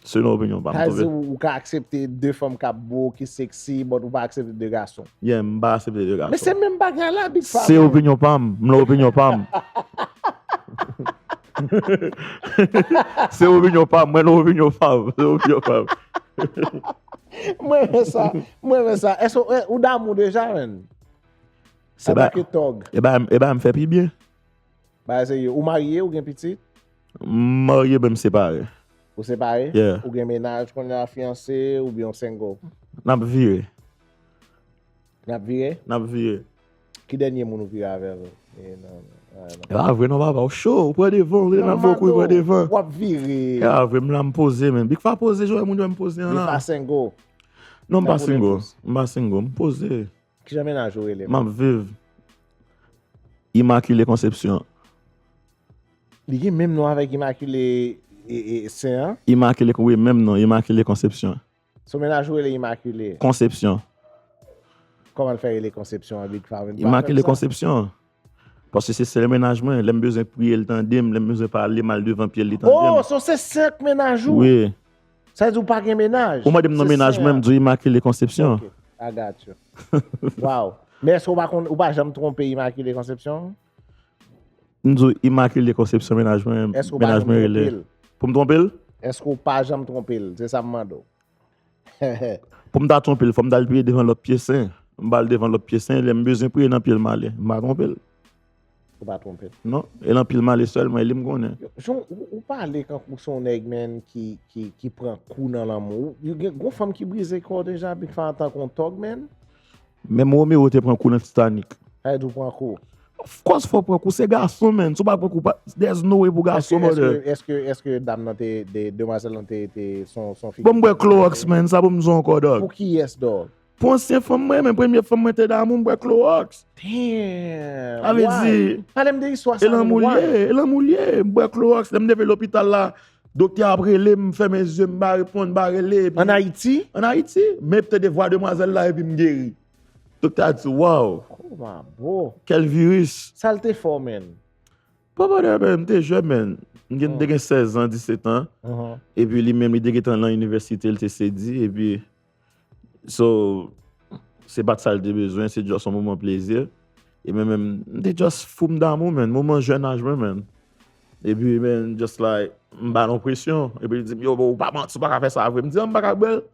Selon opinyon pa m, m Sa di twouve. Ou ka aksepte de fanm k ap bo, ki sexy, but ou pa aksepte de gason. Yeah, m pa aksepte de gason. Men se menm bagay la, Big Fa. Se opinyon pa m, m nan opinyon pa m. Se opinyon pa m, mwen nan opinyon pa m. Se opinyon pa m. Mwen renmen sa. Mwen renmen sa. Èske ou- ou damou deja, menn? Se ba, Antanke tòg. e ba, e ba m fè pi byen. Ba serye, ou marye, ou gen pitit? M marye, men m separe. Ou separe? Yeah. Ou gen mennaj kounye a, fiyanse, oubyen ou single? N ap vire. N ap vire? N ap vire. Ki dènye moun ou vire avè l? E non, non, non. E pa vre non, papa, ou cho, ou pran devan, ou nan Non, vokou, ou pran Mado, devan. W ap vire. E pa vre, m la m poze, men. Big Fa poze, jwenn moun yo m poze an Big la. Fa single. Non, m pa Tankou single. nenpòs. M pa single, m poze. Kijan mennaj ou rele? M ap viv. Immaculée Conception. Li gen menm non avèk Immaculée e, e, Sen an? Immaculée, wi, menm non, Immaculée Conception. Son mennaj ou rele Immaculée. Conception. Kòman l fè rele Conception an, Big Fa? Ou pa Immaculée konn sa? Conception. Paske se sèl mennaj mwen. Lè m bezwen priye, l tande m. Lè m bezwen pale, m al devan pye l, li tande Oh, m. So se senk mennaj ou? Wi. Sa vle di ou pa gen mennaj? Ou mande m nan Se mennaj sen mwen, an. M di Immaculée Conception. Ok, I got you. Wow. Men èske ou pa konn, ou pa janm twonpe Immaculée Conception? M di Immaculée Conception, mennaj mwen, Èske ou pa mennaj janm mwen twonpe rele. L? Pou m twonpe l? Èske ou pa janm twonpe l? Se sa m mande w. Pou m ta twonpe l, fò m t al priye devan lòt pye sen. M ba l devan lòt pye sen, lè m bezwen priye nan pye l m ale. M pa twonpe l. Ou pa twonpe l. Non, e nan pye l m ale sèlman, e li m konnen. Jan ou, ou pale kankou se yon nèg, menn, ki, ki, ki pran kou nan lanmou. Ou gen, gon fanm ki brize kò w deja, Big Fa, antanke yon tòg, menn? Menm Romeo te pran kou nan Titanic. Sa vle di ou pran kou. Of course, fò pran kou, se gason, menn. Si w pa pran kou, pa, there's no way pou Èske, gason, brother. èske, èske, èske dam nan te, te, demwazèl nan te, te son, son figi? Bon, m bwè Clorox, menn, sa pou m di w ankò, dog. Pou kiyès, dog? Pou ansyen fanm mwen, men premye fanm mwen te damou, m bwè Clorox. Damn. Sa vle Why? di, Pale m de istwa e sa. lanmou l Why? ye, e lanmou l ye. M bwè Clorox, lè m leve lopital la, doktè ap rele m, m fèmen zye m, m pa reponn, m pa rele. Epi, An Ayiti? An Ayiti, men te de vwa demwazèl la, epi m geri. Doktè a di, wow, Oh my bro. Quel virus. Sa l te fè w, menn? Bon, brother, men, m te jèn, men. M gen, m te gen sèz an, disèt an. Mhm. Epi li menm, li te gentan nan inivèsite, li te sedi. Epi, so, se pa t sa l te bezwen, se just yon moman plezi. E mwen menm, m te just fou m damou, men. Moman jèn aj mwen, men. Epi, men, just like, m ba l yon presyon. Epi li di m, yo, bro, ou pa manti, ou pa ka fè sa vre. M di, an, m pa ka bwè l.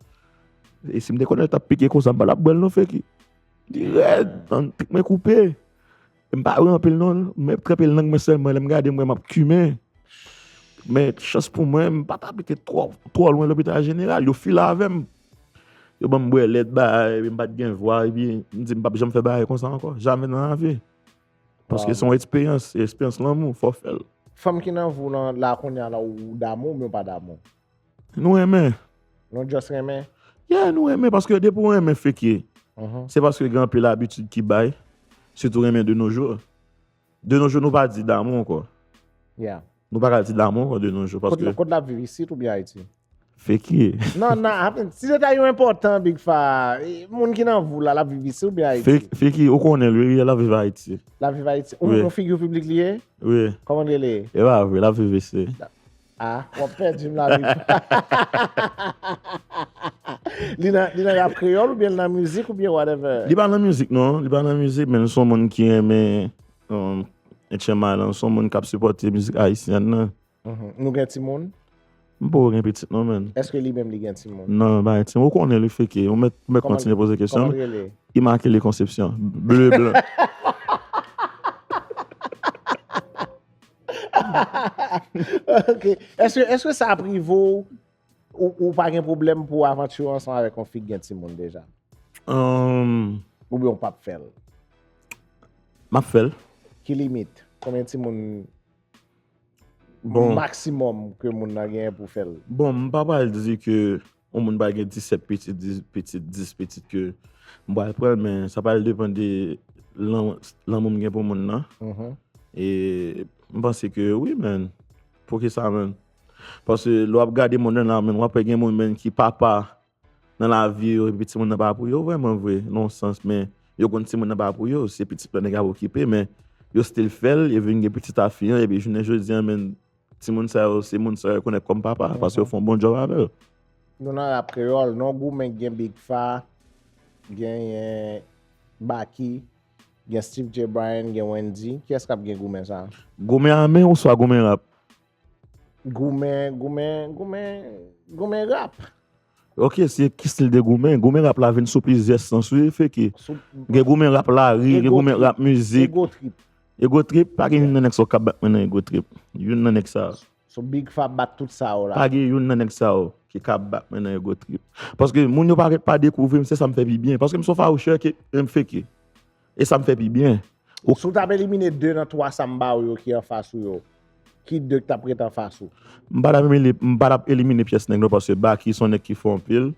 E si m te konnen l t ap pike konsa, m pa t ap bwè l non, Feki. Li rèd, an, pik mwen koupe. M pa ri anpil non, men m tranpe l nan lang mwen sèlman, lè m gade m wè m ap kimen. Men chans pou mwen, m pa t abite twò, twò lwen lopital jeneral, yo file avè m. Yo ban m bwè lèt, bay, epi m pa t gen vwa, epi m di m p ap janm fè bagay konsa ankò, jamè nan lavi. Paske se yon eksperyans, e eksperyans lanmou, fò w fè l. Fanm ki nan vi w lan la kounye a la, ou damou oubyen ou pa damou? Nou renmen. Nou just renmen? Yeah, nou renmen, paske depi w renmen, Feki, Mhm. se paske gen anpil abitid ki bay, sitou renmen de nos jours. De nos jours, nou pa di damou ankò. Yeah. Nou pa ka di damou ankò de nos jours, Kot, paske kot l ap viv, isit oubyen Ayiti? Feki. Non, non, apen, ti detay yo enpòtan, Big Fa. E, moun ki nan vi w la, l ap viv isit oubyen Ayiti? Feki, Feki, ou konnen l, wi, l ap viv Ayiti. L ap viv Ayiti. Ou, Wi. Yon figi piblik li ye? Wi. Kòman l rele? E pa vre, l ap viv isi. Ah, w ap pèdi m la, Big Fa. Li nan, li nan rap kreyòl oubyen li nan mizik oubyen whatever? Li pa nan mizik, non. Li pa nan mizik, men se yon moun ki renmen, um, Etchen Malan, se yon moun k ap sipòte mizik ayisyèn nan. Mhm. Nou gen timoun? M poko gen pitit non, menn. Èske li menm li gen timoun? Non, pa gen timoun. Ou konnen li fake. Ou mèt, ou mèt Kòman- kontinye poze kesyon. Kòman l rele? Immaculée Conception. Bleu blanc. Ok. Èske, èske sa prive w, ou, ou pa gen pwoblèm pou avanti ansanm avèk yon fi ki gen timoun deja? Um, Oubyen w p ap fè l? M ap fè l. Ki limit? Konbyen timoun Bon. Maksimòm ke moun nan genyen pou fè l? Bon, m pa pral di ke yon moun pa gen disèt pitit, dis pitit, dis pitit ke m pral pran l, men sa pral depann de lan- lanmou m gen pou moun nan. Mhm. E m panse ke wi, menn. Poukisa, menn? Paske lè w ap gade moun nan la, menn, w ap wè gen moun, menn, ki papa nan lavi yo, epi timoun nan pa pou yo, vrèman vre, nan yon sans, men yo konn timoun nan pa pou yo, se pitit lan nèg la okipe, men yo still fè l, e vin gen pitit a fi an, epi jounen jodi an, menn, timoun sa yo, se moun sa yo rekonèt kòm papa, paske yo fè yon bon djòb avè l. Nou nan rap kreyòl, non goumen gen Big Fa, genyen Baky, gen Steve J. Bryan, gen Wendyy. Kiyès k ap gen goumen sa? Goumen a men ou swa goumen rap? Goumen, goumen, goumen, goumen rap. Ok, se ki stil de goumen? Goumen rap la vin sou plizyè sans, wi, fake. Sou Gen goumen rap lari, gen Ego goumen trip. Rap mizik. Ego trip. Ego trip, pa gen youn nan nèg sa yo k ap bat mwen nan ego trip. Youn nan nèg sa yo. So Big Fa bat tout sa yo la. Pa gen youn nan nèg sa yo ki ka bat mwen nan ego trip. Paske moun yo pa ret pa dekouvri m, se sa m fè pi byen. Paske m se yon fawouchè ke m fake. E sa m fè pi byen. Si w t ap elimine de nan twa sa m ba w yo ki anfas ou yo, ki de k t ap ret anfas ou? M pa t ap elimine, m pa t ap elimine pyès nèg non, paske Baky se yon nèg ki fò anpil.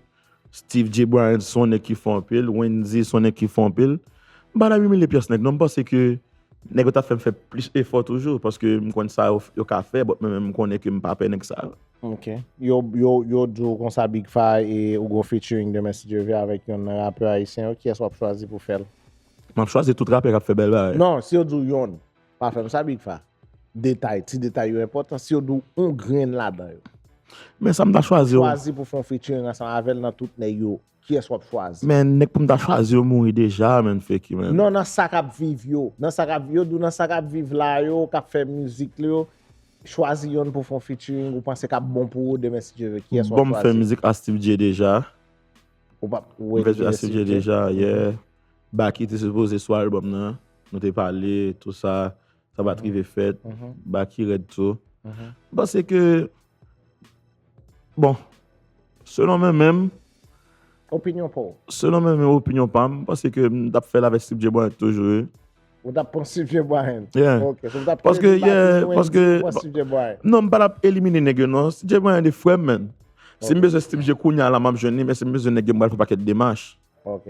Steve J. Bryan se yon nèg ki fò anpil. Wendyy se yon nèg ki fò anpil. M pa t ap elimine pyès nèg non, m panse ke nèg yo t ap fè m fè plis efò toujou, paske m konn sa yo, yo ka fè, but mwen menm m konnen ke m pa pè nèg sa yo. Ok. Yo, yo, yo di w konsa Big Fa e ou gon featuring demen si Dye vle avèk youn nan rapè ayisyen yo, kiyès w ap chwazi pou fè l? M ap chwazi tout rapè k ap fè bèl bagay. Non, si yo di w youn, pa fè m sa Big Fa. Detay, ti detay yo enpòtan. Si yo di w yon grenn ladan yo, Men sa m ta chwazi yo. Chwazi pou fè yon featuring ansanm avè l nan tout nèg yo, kiyès w ap chwazi? Men nèg pou m ta chwazi yo mouri deja, men fake, men. Non, nan sa k ap viv yo. Nan sa k ap, yo di w nan sa k ap viv la yo, k ap fè mizik yo. Chwazi youn pou fè yon featuring ou panse k ap bon pou ou demen si Dye vle. Kiyès w ap Bon, m fè chwazi? Mizik a Steve J deja. Ou p ap M fè Mizik a Steve J deja, yeah. Baky te sipoze sou album nan. Nou te pale, tou sa. Sa pa t rive fèt. Baky rèd tou. M panse ke, bon, selon mwen menm, Opinyon pa w. Selon mwen menm opinyon pa m, m panse ke m t ap fè l avèk Steve J Bryant toujou, wi. Ou t ap pran Steve J Bryant? Yeah. Ok, so ou t ap Paske, elimine yeah, Baky, paske Wendyy, ou pran Steve J Bryant? Non, m pa t ap elimine nèg yo non. Steve J Bryant de frè m, menn. Si m Ok. Bezwen Steve J kounye a la, m ap jwenn li, men si m bezwen nèg yo, m pral fè pakèt demach. Ok.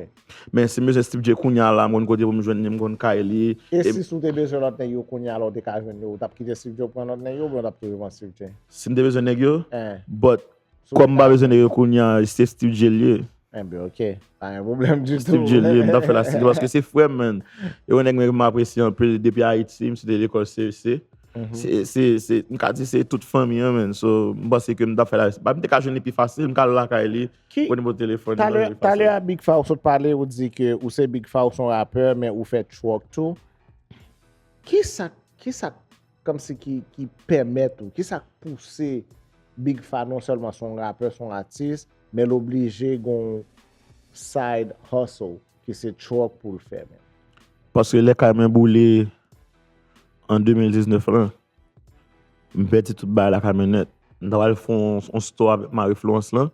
Men si m bezwen Steve J kounye a la, m konn kote pou m jwenn li, m konn kay li. E E si, si w te bezwen lòt nèg yo kounye a la, ou te ka jwenn yo, ou t ap kite Steve J pran lòt nèg yo, oubyen ou t ap toujou pran Steve J? Si m te bezwen nèg yo, Eh. But, Si w te kòm m pa ka- bezwen nèg yo kounye a, se Steve J l ye. Enben, ok. Pa gen pwoblèm ditou. Steve J l ye, m t ap fè la stil paske se frè m, menn. E yon nèg mwen m apresye anpil depi Ayiti, m site lekòl C E C. Mhm. Se, se, se, m ka di se tout fanmi an, menn. So, m panse ke m t ap fè la. Ba, m te ka jwenn li pi fasil, m ka al lakay li, Ki, pran nimewo telefòn, talè, li fasil. Talè a Big Fa ou sot pale, ou di ke ou se Big Fa, ou se yon rapè, men ou fè truck tou. Kisa, kisa kòmsi ki, ki pèmèt ou, kisa k pouse Big Fa non sèlman se yon rapè, se yon atis, men l oblije gon side hustle, ki se truck pou l fè menm? Paske lè kay mwen boule an de mil diznèf lan, m pèdi tout bagay la kamyonèt. M ta pral fè yon, yon store avèk Marie Florence lan.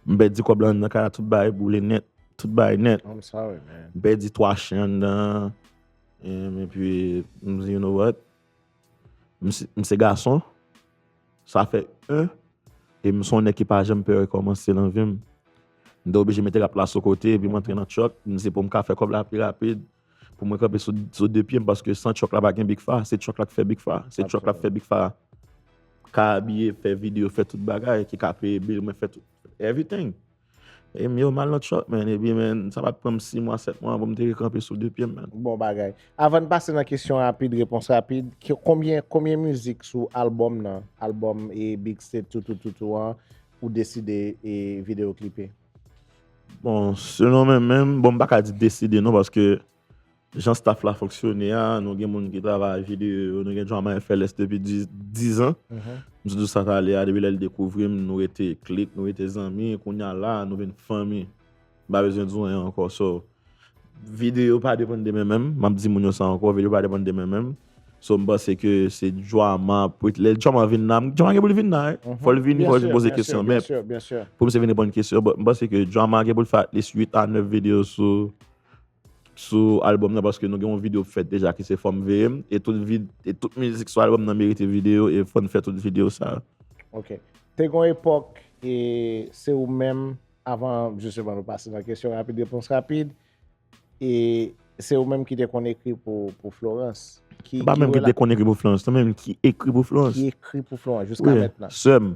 M pèdi kòb la anndan kay la, tout bagay boule nèt. Tout bagay nèt. I'm sorry, man. M pèdi twa chen anndan. Em, epi, m di, you know what? M se, m se gason. Sa fè en. E m se yon nèg ki pa janm pè rekòmanse nan vi m. M te oblije mete rap la sou kote, epi m antre nan truck. M di se pou m ka fè kòb la pi rapid. Pou mwen kanpe sou, sou de pye m, paske san truck la pa gen Big Fa. Se truck la k fè Big Fa. Se truck la k fè Big Fa ka abiye, fè videyo, fè tout bagay, ki ka peye bill mwen, fè tout, everything. E m yo mal nan truck, man. Epi, man, sa pa t pran m sis mwa, sèt mwa pou m te rekanpe sou de pye m, man. Bon bagay. Avan n pase nan kesyon rapid, repons rapid, ki- konbyen, konbyen mizik sou albòm nan, albòm e Big State tou, tou, tou, tou an, ou deside e videyo klipe? Bon, selon mwen menm, bon, m pa ka di deside non, paske jan staff la fonksyone a, nou gen moun ki travay videyo yo, nou gen Drama F L S depi diz, diz an. M sot di sa talè a, depi lè l dekouvri m, nou rete klik, nou rete zanmi, kounye a la, nou vin fanmi. M pa bezwen di w anyen ankò. So, videyo pa depann de mwen menm, m ap di moun yo sa ankò, videyo pa depann de mwen menm. So, m panse ke se Drama, pou lè Drama vin la, Drama gen pou l vin la, wi. Fò l vini, fò l vin poze kesyon, men pou m se vin reponn kesyon, but m panse ke Drama gen pou l fè at least uit a nèf videyo sou sou album nan, paske nou gen yon videyo fèt deja ki se Fò m veye m, e tout vid, e tout mizik sou album nan merite videyo, e fò n fè tout videyo sa. Ok. Te gen yon epòk, e se ou menm, avan jisteman nou pase nan kesyon rapid, repons rapid, e se ou menm ki te konn ekri pou, pou Florence. Ki, pa menm ki te konn ekri pou Florence, se menm ki ekri pou Florence. Ki ekri pou Florence, jiska mentnan. Sè m.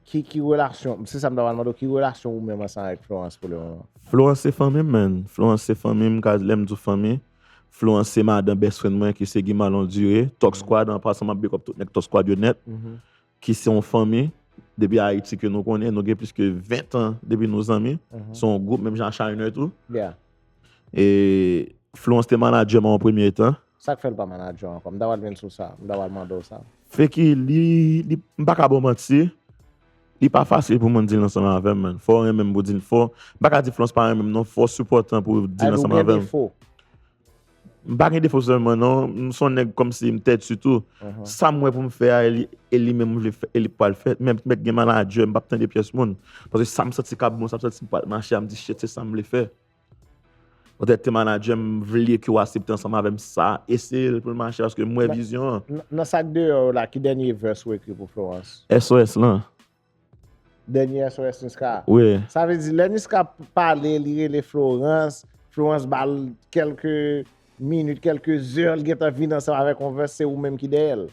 Ki, ki relasyon, se sa m ta pral mande w, ki relasyon ou menm ansanm avèk Florence pou le moman? Florence se fanmi m, man. Florence se fanmi m, ka, lè m di w fanmi, Florence se madan best friend mwen ki se Guy Malon Duré, Talk Squad, an pasan m ap big up tout nèg Talk Squad yo nèt, ki se yon fanmi, depi Ayiti ke nou konnen, nou gen plis ke ven tan depi nou zanmi, se yon gwoup, menm jan a Shiner tou. E Florence te manadjè m an yon premye tan. Sa k fè l pa manadjè w ankò? M ta pral vin sou sa. M ta pral mande w sa. Feki, li, li, m pa ka ba w manti. Li pa fasil pou moun deal ansanm avè m, man. Fò w renmen m pou deal, fò, m pa ka di Florence pa renmen m, non. Fò w sipòtan pou deal ansanm avè m. M pa gen defo sèlman, non. M se yon nèg kòmsi m tèt sitou. Sa m wè pou m fè a, e li, e li menm vle fè, e li pral fè. Menm mèt gen manadjè, m p ap tande pyès moun. Paske sa m santi k ap bon, sa m santi m pral mache a, m di, "Shit, se sa m vle fè." Poutèt te manadjè m vle ke w aksepte ansanm avè m sa, eseye l pou l mache, paske m wè vizyon an. Nan, nan sa k deyò yo la, ki dènye verse ou ekri pou Florence? S O S lan. Dènye S O S Niska. Wi. Sa vle di, lè Niska pale, li rele Florence, Florence ba l kèlke minit, kèlke zè, l gentan vin ansanm avèk yon verse, se ou menm ki dèyè l.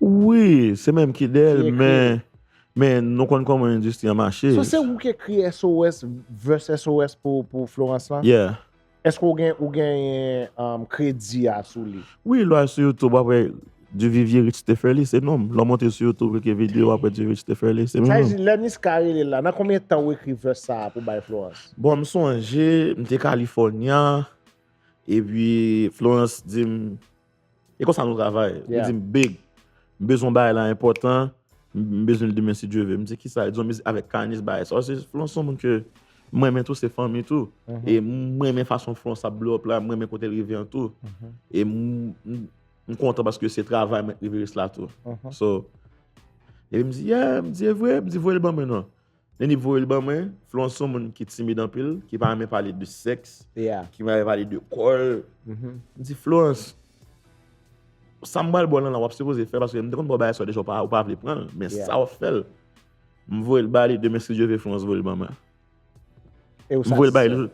Wi, se menm ki dèyè l, men, men nou konn kòman endistri an mache. So, se ou ki ekri S O S, verse S O S pou, pou Florence lan? Yeah. Èske ou gen, ou genyen, um, kredi a sou li? Wi, lè w al sou YouTube, w ap wè Duvivier Rich te fè li, se non m. Lè w monte sou YouTube, klike videyo, w ap wè Duvivier Rich te fè li, se menm non m. Sa vle di, lè Niska rele l la, nan konbyen tan ou ekri verse sa a pou bay Florence? Bon, m sonje, m te California, epi Florence di m, E konsa nou travay. Li di m, "Big, m bezwen yon bagay la enpòtan, m, m bezwen l demen si Dye ve." M di, "Kisa?" Li di, "Yon mizik avèk Kanis, bagay sa." Se Florence se yon moun ke m renmen tou, se fanmi tou. E m renmen fason Florence ap blow up la, m renmen kote l rive an tou. E m, m, m kontan paske se travay Mèt Riveris la tou. So, epi m di, "Yeah," m di, "E vre?" M di, "Voye l ban mwen non." Leni voye l ban mwen. Florence se yon moun ki timid anpil, ki pa renmen pale de sèks, ki pa renmen pale de kò l. M di, "Florence, sa m pral ba w lan la, w ap sipoze fè, paske m te konn ba w bagay sa deja, ou pa, ou pa vle pran l, men sa w ap fè l." M voye l ba li, demen si Dye ve, Florence voye l ban mwen. M voye l ba li.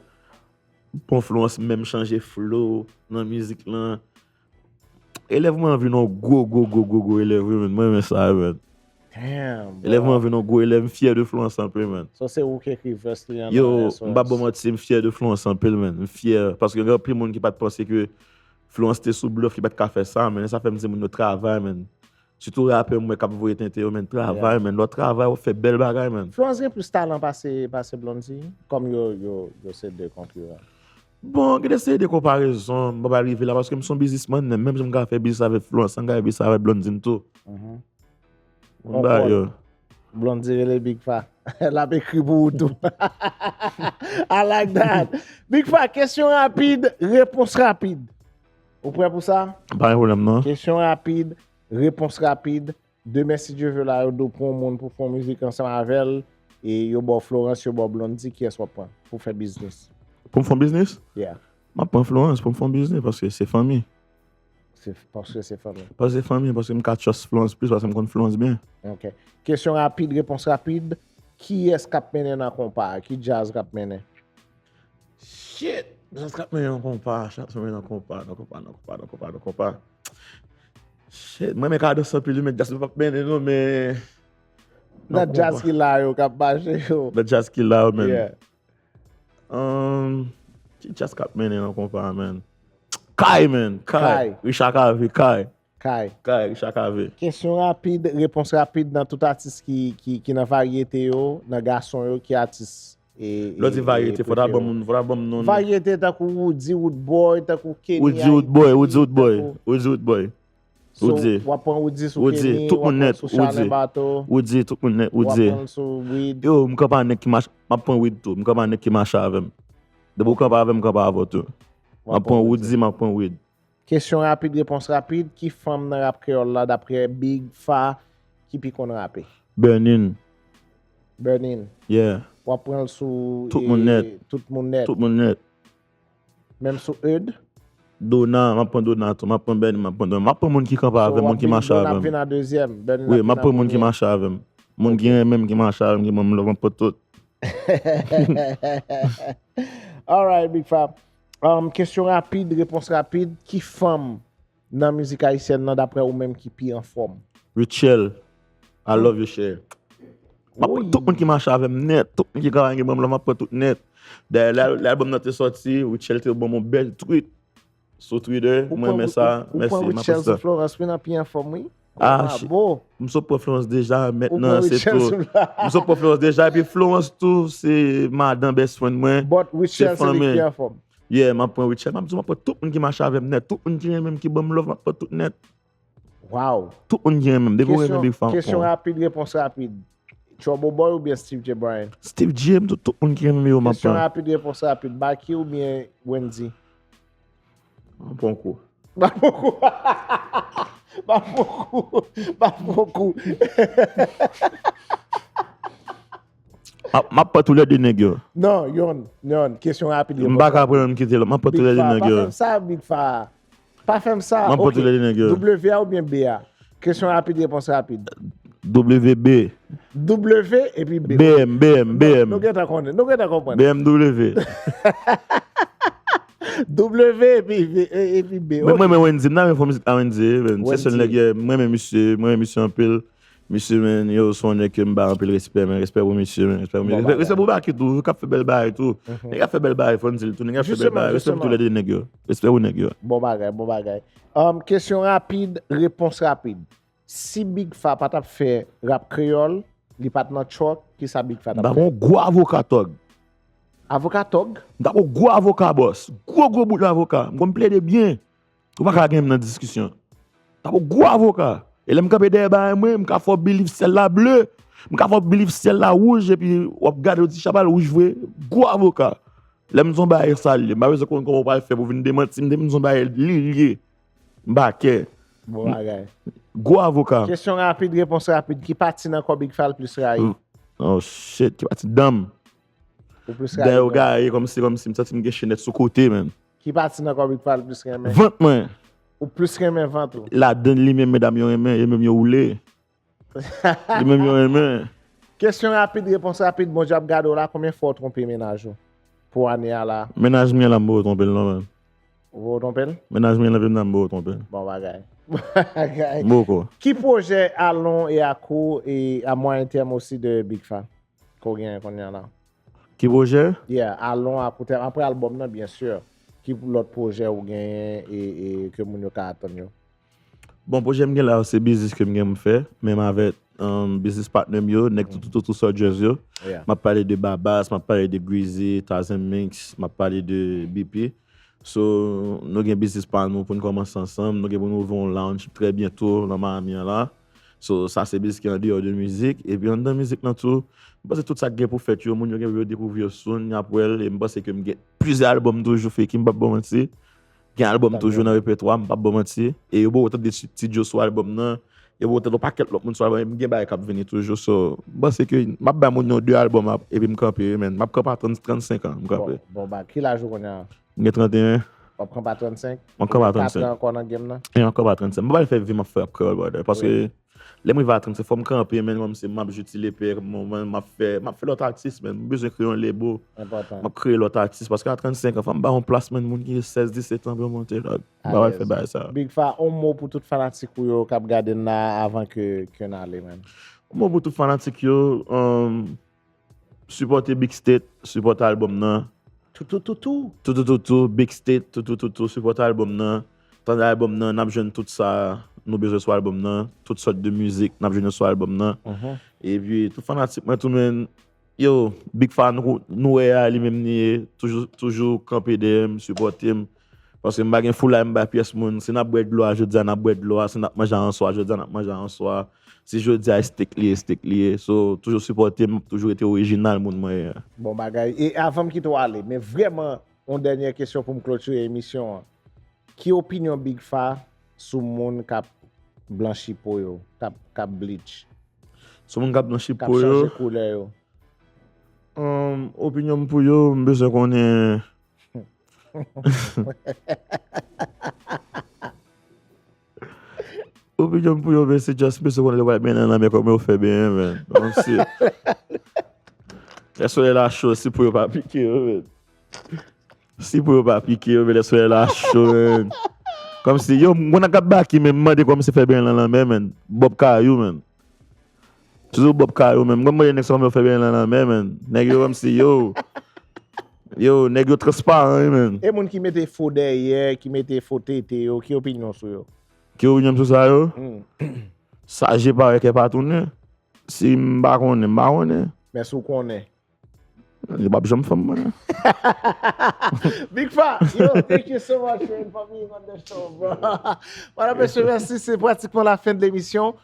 Bon, Florence menm chanje flow nan mizik lan. Elèv mwen an vin yon gwo, gwo, gwo, gwo, gwo elèv, wi, man. Mwen renmen sa, man. Damn, bro. Elèv mwen an vin yon gwo elèv, m fyè de Florence anpil, man. So, se ou ki ekri verse li an nan S O S? Yo, m p ap ba w manti, m fyè de Florence anpil, man. M fyè, paske gen anpil moun ki pa t panse ke Florence te sou blòf, li pa t ka fè sa, man. E sa fè m di moun yo travay, man. Sitou rapè m wè k ap voye tenten yo, man, travay, man. Lè w travay, w ap fè bèl bagay, man. Florence gen plis talan pase, pase Blondedy, kòm yo, yo, yo se de konkiran. Bon, gen de seri de konparezon, m pa pral rive la, paske m se yon biznismann, menm jan m ka fè biznis avèk Florence, m ka fè biznis avèk Blondedy tou. M ba yo. Blondedy rele Big Fa. L ap ekri pou ou tou. I like that. Big Fa, kesyon rapid, repons rapid. Ou prè pou sa? Pa gen pwoblèm, non. Kesyon rapid, repons rapid. Demen, si Dye ve la, yo di w pran yon moun pou fè yon mizik ansanm avè l, e yo ba w Florence, yo ba w Blondedy, kiyès w ap pran pou fè biznis? Pou m fè yon biznis? Yeah. M ap pran Florence pou m fè yon biznis, paske se fanmi. Se, paske se fanmi. Paske se fanmi, paske m ka trust Florence plis, paske m konn Florence byen. Ok. Kesyon rapid, repons rapid. Kiyès k ap mennen nan konpa a? Ki djaz k ap mennen? Shit! Djaz k ap mennen nan konpa, djaz k ap mennen nan konpa, nan konpa, nan konpa, nan konpa, nan konpa. Shit, mwen renmen Kadans anpil, men djaz p ap mennen non, men nan djaz ki la yo, k ap mache yo. Nan djaz ki la yo, men. Yeah. Um, ki djaz k ap mennen nan konpa, man? Kay, man, Kay. Kay. Richard Cavé, Kay. Kay. Kay, Richard Cavé. Kesyon rapid, repons rapid nan tout atis ki, ki, ki nan varyete yo, nan gason yo, ki atis Lè w di varyete, fò ta ban m, fò ta ban m non. Varyete tankou Roody, Roodboy, tankou Kenny Haiti, Roody, Roodboy, tankou Roody, Roodboy. Ou di. W ap pran Roody sou Kenny, w ap pran sou Charlemagne Bato. Ou di, tout moun nèt, ou di. W ap pran sou Wid. Yo, m kanpe a nèg ki mache, m ap pran Wid tou. M kanpe a nèg ki mache avè m. Depi w kanpe avè m, m kanpe avè w tou. M ap pran Roody, m ap pran Wid. Kesyon rapid, repons rapid. Ki fanm nan rap kreyòl la, daprè Big Fa, ki pi konn rape? Bernin. Bernin. Yeah. W ap pran l sou tout moun nèt. Tout moun nèt. Tout moun nèt. Menm sou Eud? Dona, m ap pran Dona tou. M ap pran Bernin, m ap pran Dona. M ap pran moun ki kanpe avè m, moun ki mache avè m. Dona vin an dezyèm. Wi, m ap pran moun ki mache avè m. Moun ki renmen m, ki mache avè m, ki ban m love, m ap pran tout. Alright, Big Fa. Um, kesyon rapid, repons rapid. Ki fanm nan mizik ayisyèn nan, daprè ou menm, ki pi anfòm? Rutshelle, I love you, cheri. M ap pran tout moun ki mache avè m nèt, tout moun ki ka gen ban m love, m ap pran tout nèt. Dayè, lè, lè albòm nan te sòti, Rutshelle te ban m yon bèl tweet sou Twitter. Mwen renmen sa. Mèsi, m apresye sa. Ou pran Rutshelle sou Florence, wi, nan pi anfòm, wi. Ah, m sot pran Florence deja, mentnan se tou. M sot pran Florence deja, epi Florence tou, se madan best friend mwen. But Rutshelle se li ki pi anfòm. Yeah, m ap pran Rutshelle. M ap di w, m ap pran tout moun ki mache avè m nèt. Tout moun ki renmen m, ki ban m love, m ap pran tout nèt. Wow. Tout moun ki renmen m. Depi w renmen Big Fa, m ap pran w. Kesyon rapid, repons rapid. Trouble Boy oubyen Steve J Bryan? Steve J, m di w, tout moun ki renmen m yo, m ap pran. Kesyon rapid, repons rapid. Baky oubyen Wendy? M ap pran kou. M ap pran kou. M ap pran kou. M ap pran kou. M ap, m ap pran toulède nèg yo. Non, yonn, yonn. Kesyon rapid, repons rapid. M pa ka pran youn kite lòt. M ap pran toulède nèg yo. Big Fa, pa fè m sa, Big Fa. Pa fè m sa. M ap pran toulède nèg yo. W a oubyen B a? Kesyon rapid, repons rapid. W B. W epi B. B M, B M, B M. Nou gentan konnen. Nou gentan konprann. B M W. W epi, epi B. Men mwen, men Wendy, m ta renmen fè mizik a Wendy, men se sèl nèg, m renmen misye, m renmen misye anpil. Misye, men, yo, se yon nèg ke m ba anpil respè, men, respè pou misye, men, respè pou misye. Respè, respè pou Baky tou, k ap fè bèl bagay tou. Nèg ap fè bèl bagay, fò n di l tou, nèg ap fè bèl bagay. Respè pou toulède nèg yo. Respè pou nèg yo. Bon bagay, bon bagay. Um, kesyon rapid, repons rapid. Si Big Fa pa t ap fè rap kreyòl, li pa t nan Tròk, kisa Big Fa t ap fè? M t ap yon gwo avoka tòg. Avoka tòg? M t ap yon gwo avoka bòs. Gwo, gwo bout avoka. M konn plede byen. Ou pa ka gen m nan diskisyon. T ap yon gwo avoka. E lè m kanpe dèyè bagay mwen, m ka fè w believe syèl la ble. M ka fè w believe syèl la wouj, epi w ap gade, w di, "Chapal wouj vre." Gwo avoka. Lè m di w yon bagay sa l ye, m pa bezwen konn kòman w pral fè pou vin demanti m, depi m di w yon bagay, li l ye. M pa kè. Bon bagay. Gwo avoka. Kesyon rapid, repons rapid. Ki pati nan kò Big Fa l plis rayi? Oh shit, ki pati dan m? Ou plis rayi dan yo gaye kòmsi, kòmsi m santi m gen chenèt sou kote, man. Ki pati nan kò Big Fa l plis renmen? Vant mwen. Ou plis renmen vant ou? Ladan li menm medam yo renmen, yo menm yo woule. Li menm yo renmen. Kesyon rapid, repons rapid. Bondye ap gade w la, konbyen fwa w twonpe mennaj ou pou ane a la? Mennaj mwen la, m poko twonpe l non, man. Ou poko twonpe l? Mennaj mwen la, m poko twonpe l. Bon bagay. Bon bagay. M poko. Ki pwojè a long e a kou e a mwayen tèm osi de Big Fa ke w genyen kounye a la? Ki pwojè? Yeah, a long, a kou tèm. Apre albòm nan, byen si. Ki lòt pwojè ou genyen e, e ke moun yo ka atann yo? Bon, pwojè m gen la yo, se biznis ke m gen pou m fè, menm avèk, um, biznis patnè m yo, nèg toutotou sou Jersey yo. Yeah. M ap pale de Babas, m ap pale de Greezy, Tazen Mix, m ap pale de B P. So, nou gen biznis pa nou pou n kòmanse ansanm. Nou gen pou n ouvri yon lounge trè byento nan Miami an la. So, sa se biznis ki andeyò de mizik. Epi anndan mizik lan tou, m panse tout sa k gen pou fèt yo, moun yo gen pou yo dekouvri yo soon, y ap wè l. E m panse ke m gen plizyè albòm toujou, Feki, m p ap ba w manti. Gen albòm toujou nan repètwa, m p ap ba w manti. E yo poko tande Ti, Ti Djo sou albòm nan. Yo poko tande yon pakèt lòt moun sou albòm, e m gen bagay k ap vini toujou. So, m panse ke m ap bay moun yo de albòm ap, epi m kanpe, man. M ap kanpe a trant, trannsenk an, m kanpe. Bon, bon, ba, ki laj ou kounye a? M gen tranteyen. W ap kanpe a trannsenk? M ap kanpe a trannsenk. Ou gen kat an ankò nan game nan? E m ap kanpe a trannsenk. M pa pral fè vi m ap fè rap kreyòl, brother. Paske lè m rive a trannsenk, fò m kanpe, man, kòmsi m ap jiti lepè, m, m, m ap fè, m ap fè lòt atis, man. M bezwen kreye yon lebo. Enpòtan. M ap kreye lòt atis. Paske a trannsenk an, fò m ba yon plas, man, moun ki gen sèz, disèt an pou yo monte, dog. M pa pral fè bagay sa. Big Fa, yon mo pou tout fanatik ou yo k ap gade n la avan ke, ke n ale, man. Yon mo pou tout fanatik yo, um, sipòte Big State, sipòte albòm nan. Toutoutoutou. Toutoutoutou, Big State, toutoutoutou, sipòte albòm nan. Tande albòm nan, n ap jwenn tout sa nou bezwen sou albòm nan. Tout sòt de mizik, n ap jwenn yo sou albòm nan. Epi, tout fanatik mwen tou, man, Yo, Big Fa nou, nou wè a, li menm li ye, toujou, toujou kanpe dèyè m, sipòte m. Paske m pa gen foulay m bay pyès moun. Si n ap bwè dlo a jodi a, n ap bwè dlo a. Si n ap manje a answa, jodi a n ap manje a answa. Si jodi a e steak li ye, steak li ye. So, toujou sipòte m, toujou rete orijinal moun mwen ye a. Bon bagay. E avan m kite w ale, men vrèman, yon dènyè kesyon pou m klotire emisyon an. Ki opinyon Big Fa sou moun k ap blanchi po yo, k ap, k ap bleach, Sou moun k ap blanchi k ap po yo, chanje koulè yo? um, opinyon m pou yo, m bezwen konnen. Opinyon m pou yo, men se just m bezwen konnen lè w ap benyen nan lanmè kòman yo fè benyen, men. Kòmsi lè solèy la cho, si po yo pa pike yo, men. Si po yo pa pike yo, men lè solèy la cho, men. Kòmsi, yo, m konn ak ap baki, men m mande kòmsi fè benyen nan lanmè, men. Bòb kayou, men. Toujou bòb kayou, men. M konn mande nèg sa kòman yo fè benyen nan lanmè, men. Nèg yo kòmsi, yo. Yo, nèg yo transparan, wi, men. E moun ki mete fo dèyè, ki mete fo tete yo, ki opinyon sou yo? Ki opinyon m sou sa yo? Hmm. Sa je pa wè kè pa tounen. Si m pa konnen, m pa konnen. Men si w konnen. Yo p ap janm fè m mwen. Big Fa, yo, thank you so much for informing on the show, bro. Madame, messieurs, merci. C'est pratiquement la fin de l'émission.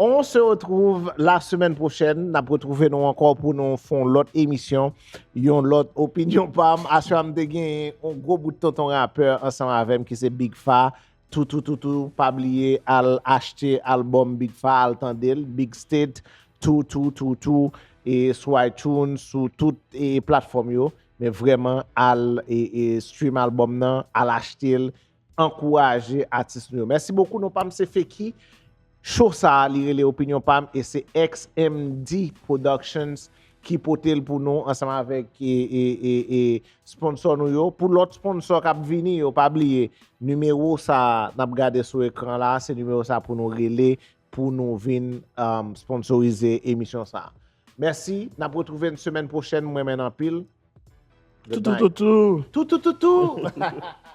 On se retrouve la semaine prochaine. N ap retwouve nou ankò pou nou fè yon lòt emisyon, yon lòt opinyon pa m. Aswè a m te gen yon gwo bout tonton rapè ansanm avè m ki se Big Fa. Tou, tou, tou, tou, pa bliye al achte albòm Big Fa, al tande l, Big State, tou, tou, tou, tou, e sou iTunes, sou tout e, platfòm yo. Men vrèman, al e, e, stream albòm nan, al achte l, ankouraje atis nou yo. Mèsi bokou, non pa m se Feki. Show sa a, li rele Opinyon pa m e se X M D Productions ki pote l pou nou ansanm avèk e, e, e, e, sponsò nou yo. Pou lòt sponsò k ap vini yo, pa bliye, nimewo sa a n ap gade sou ekran la, se nimewo sa a pou nou rele, pou nou vin um, sponsorize emisyon sa a. Mèsi, n ap retwouve n semèn pwochèn, mwen renmen n anpil. Tou, tou, tou, tou. Tou, tou, tou, tou.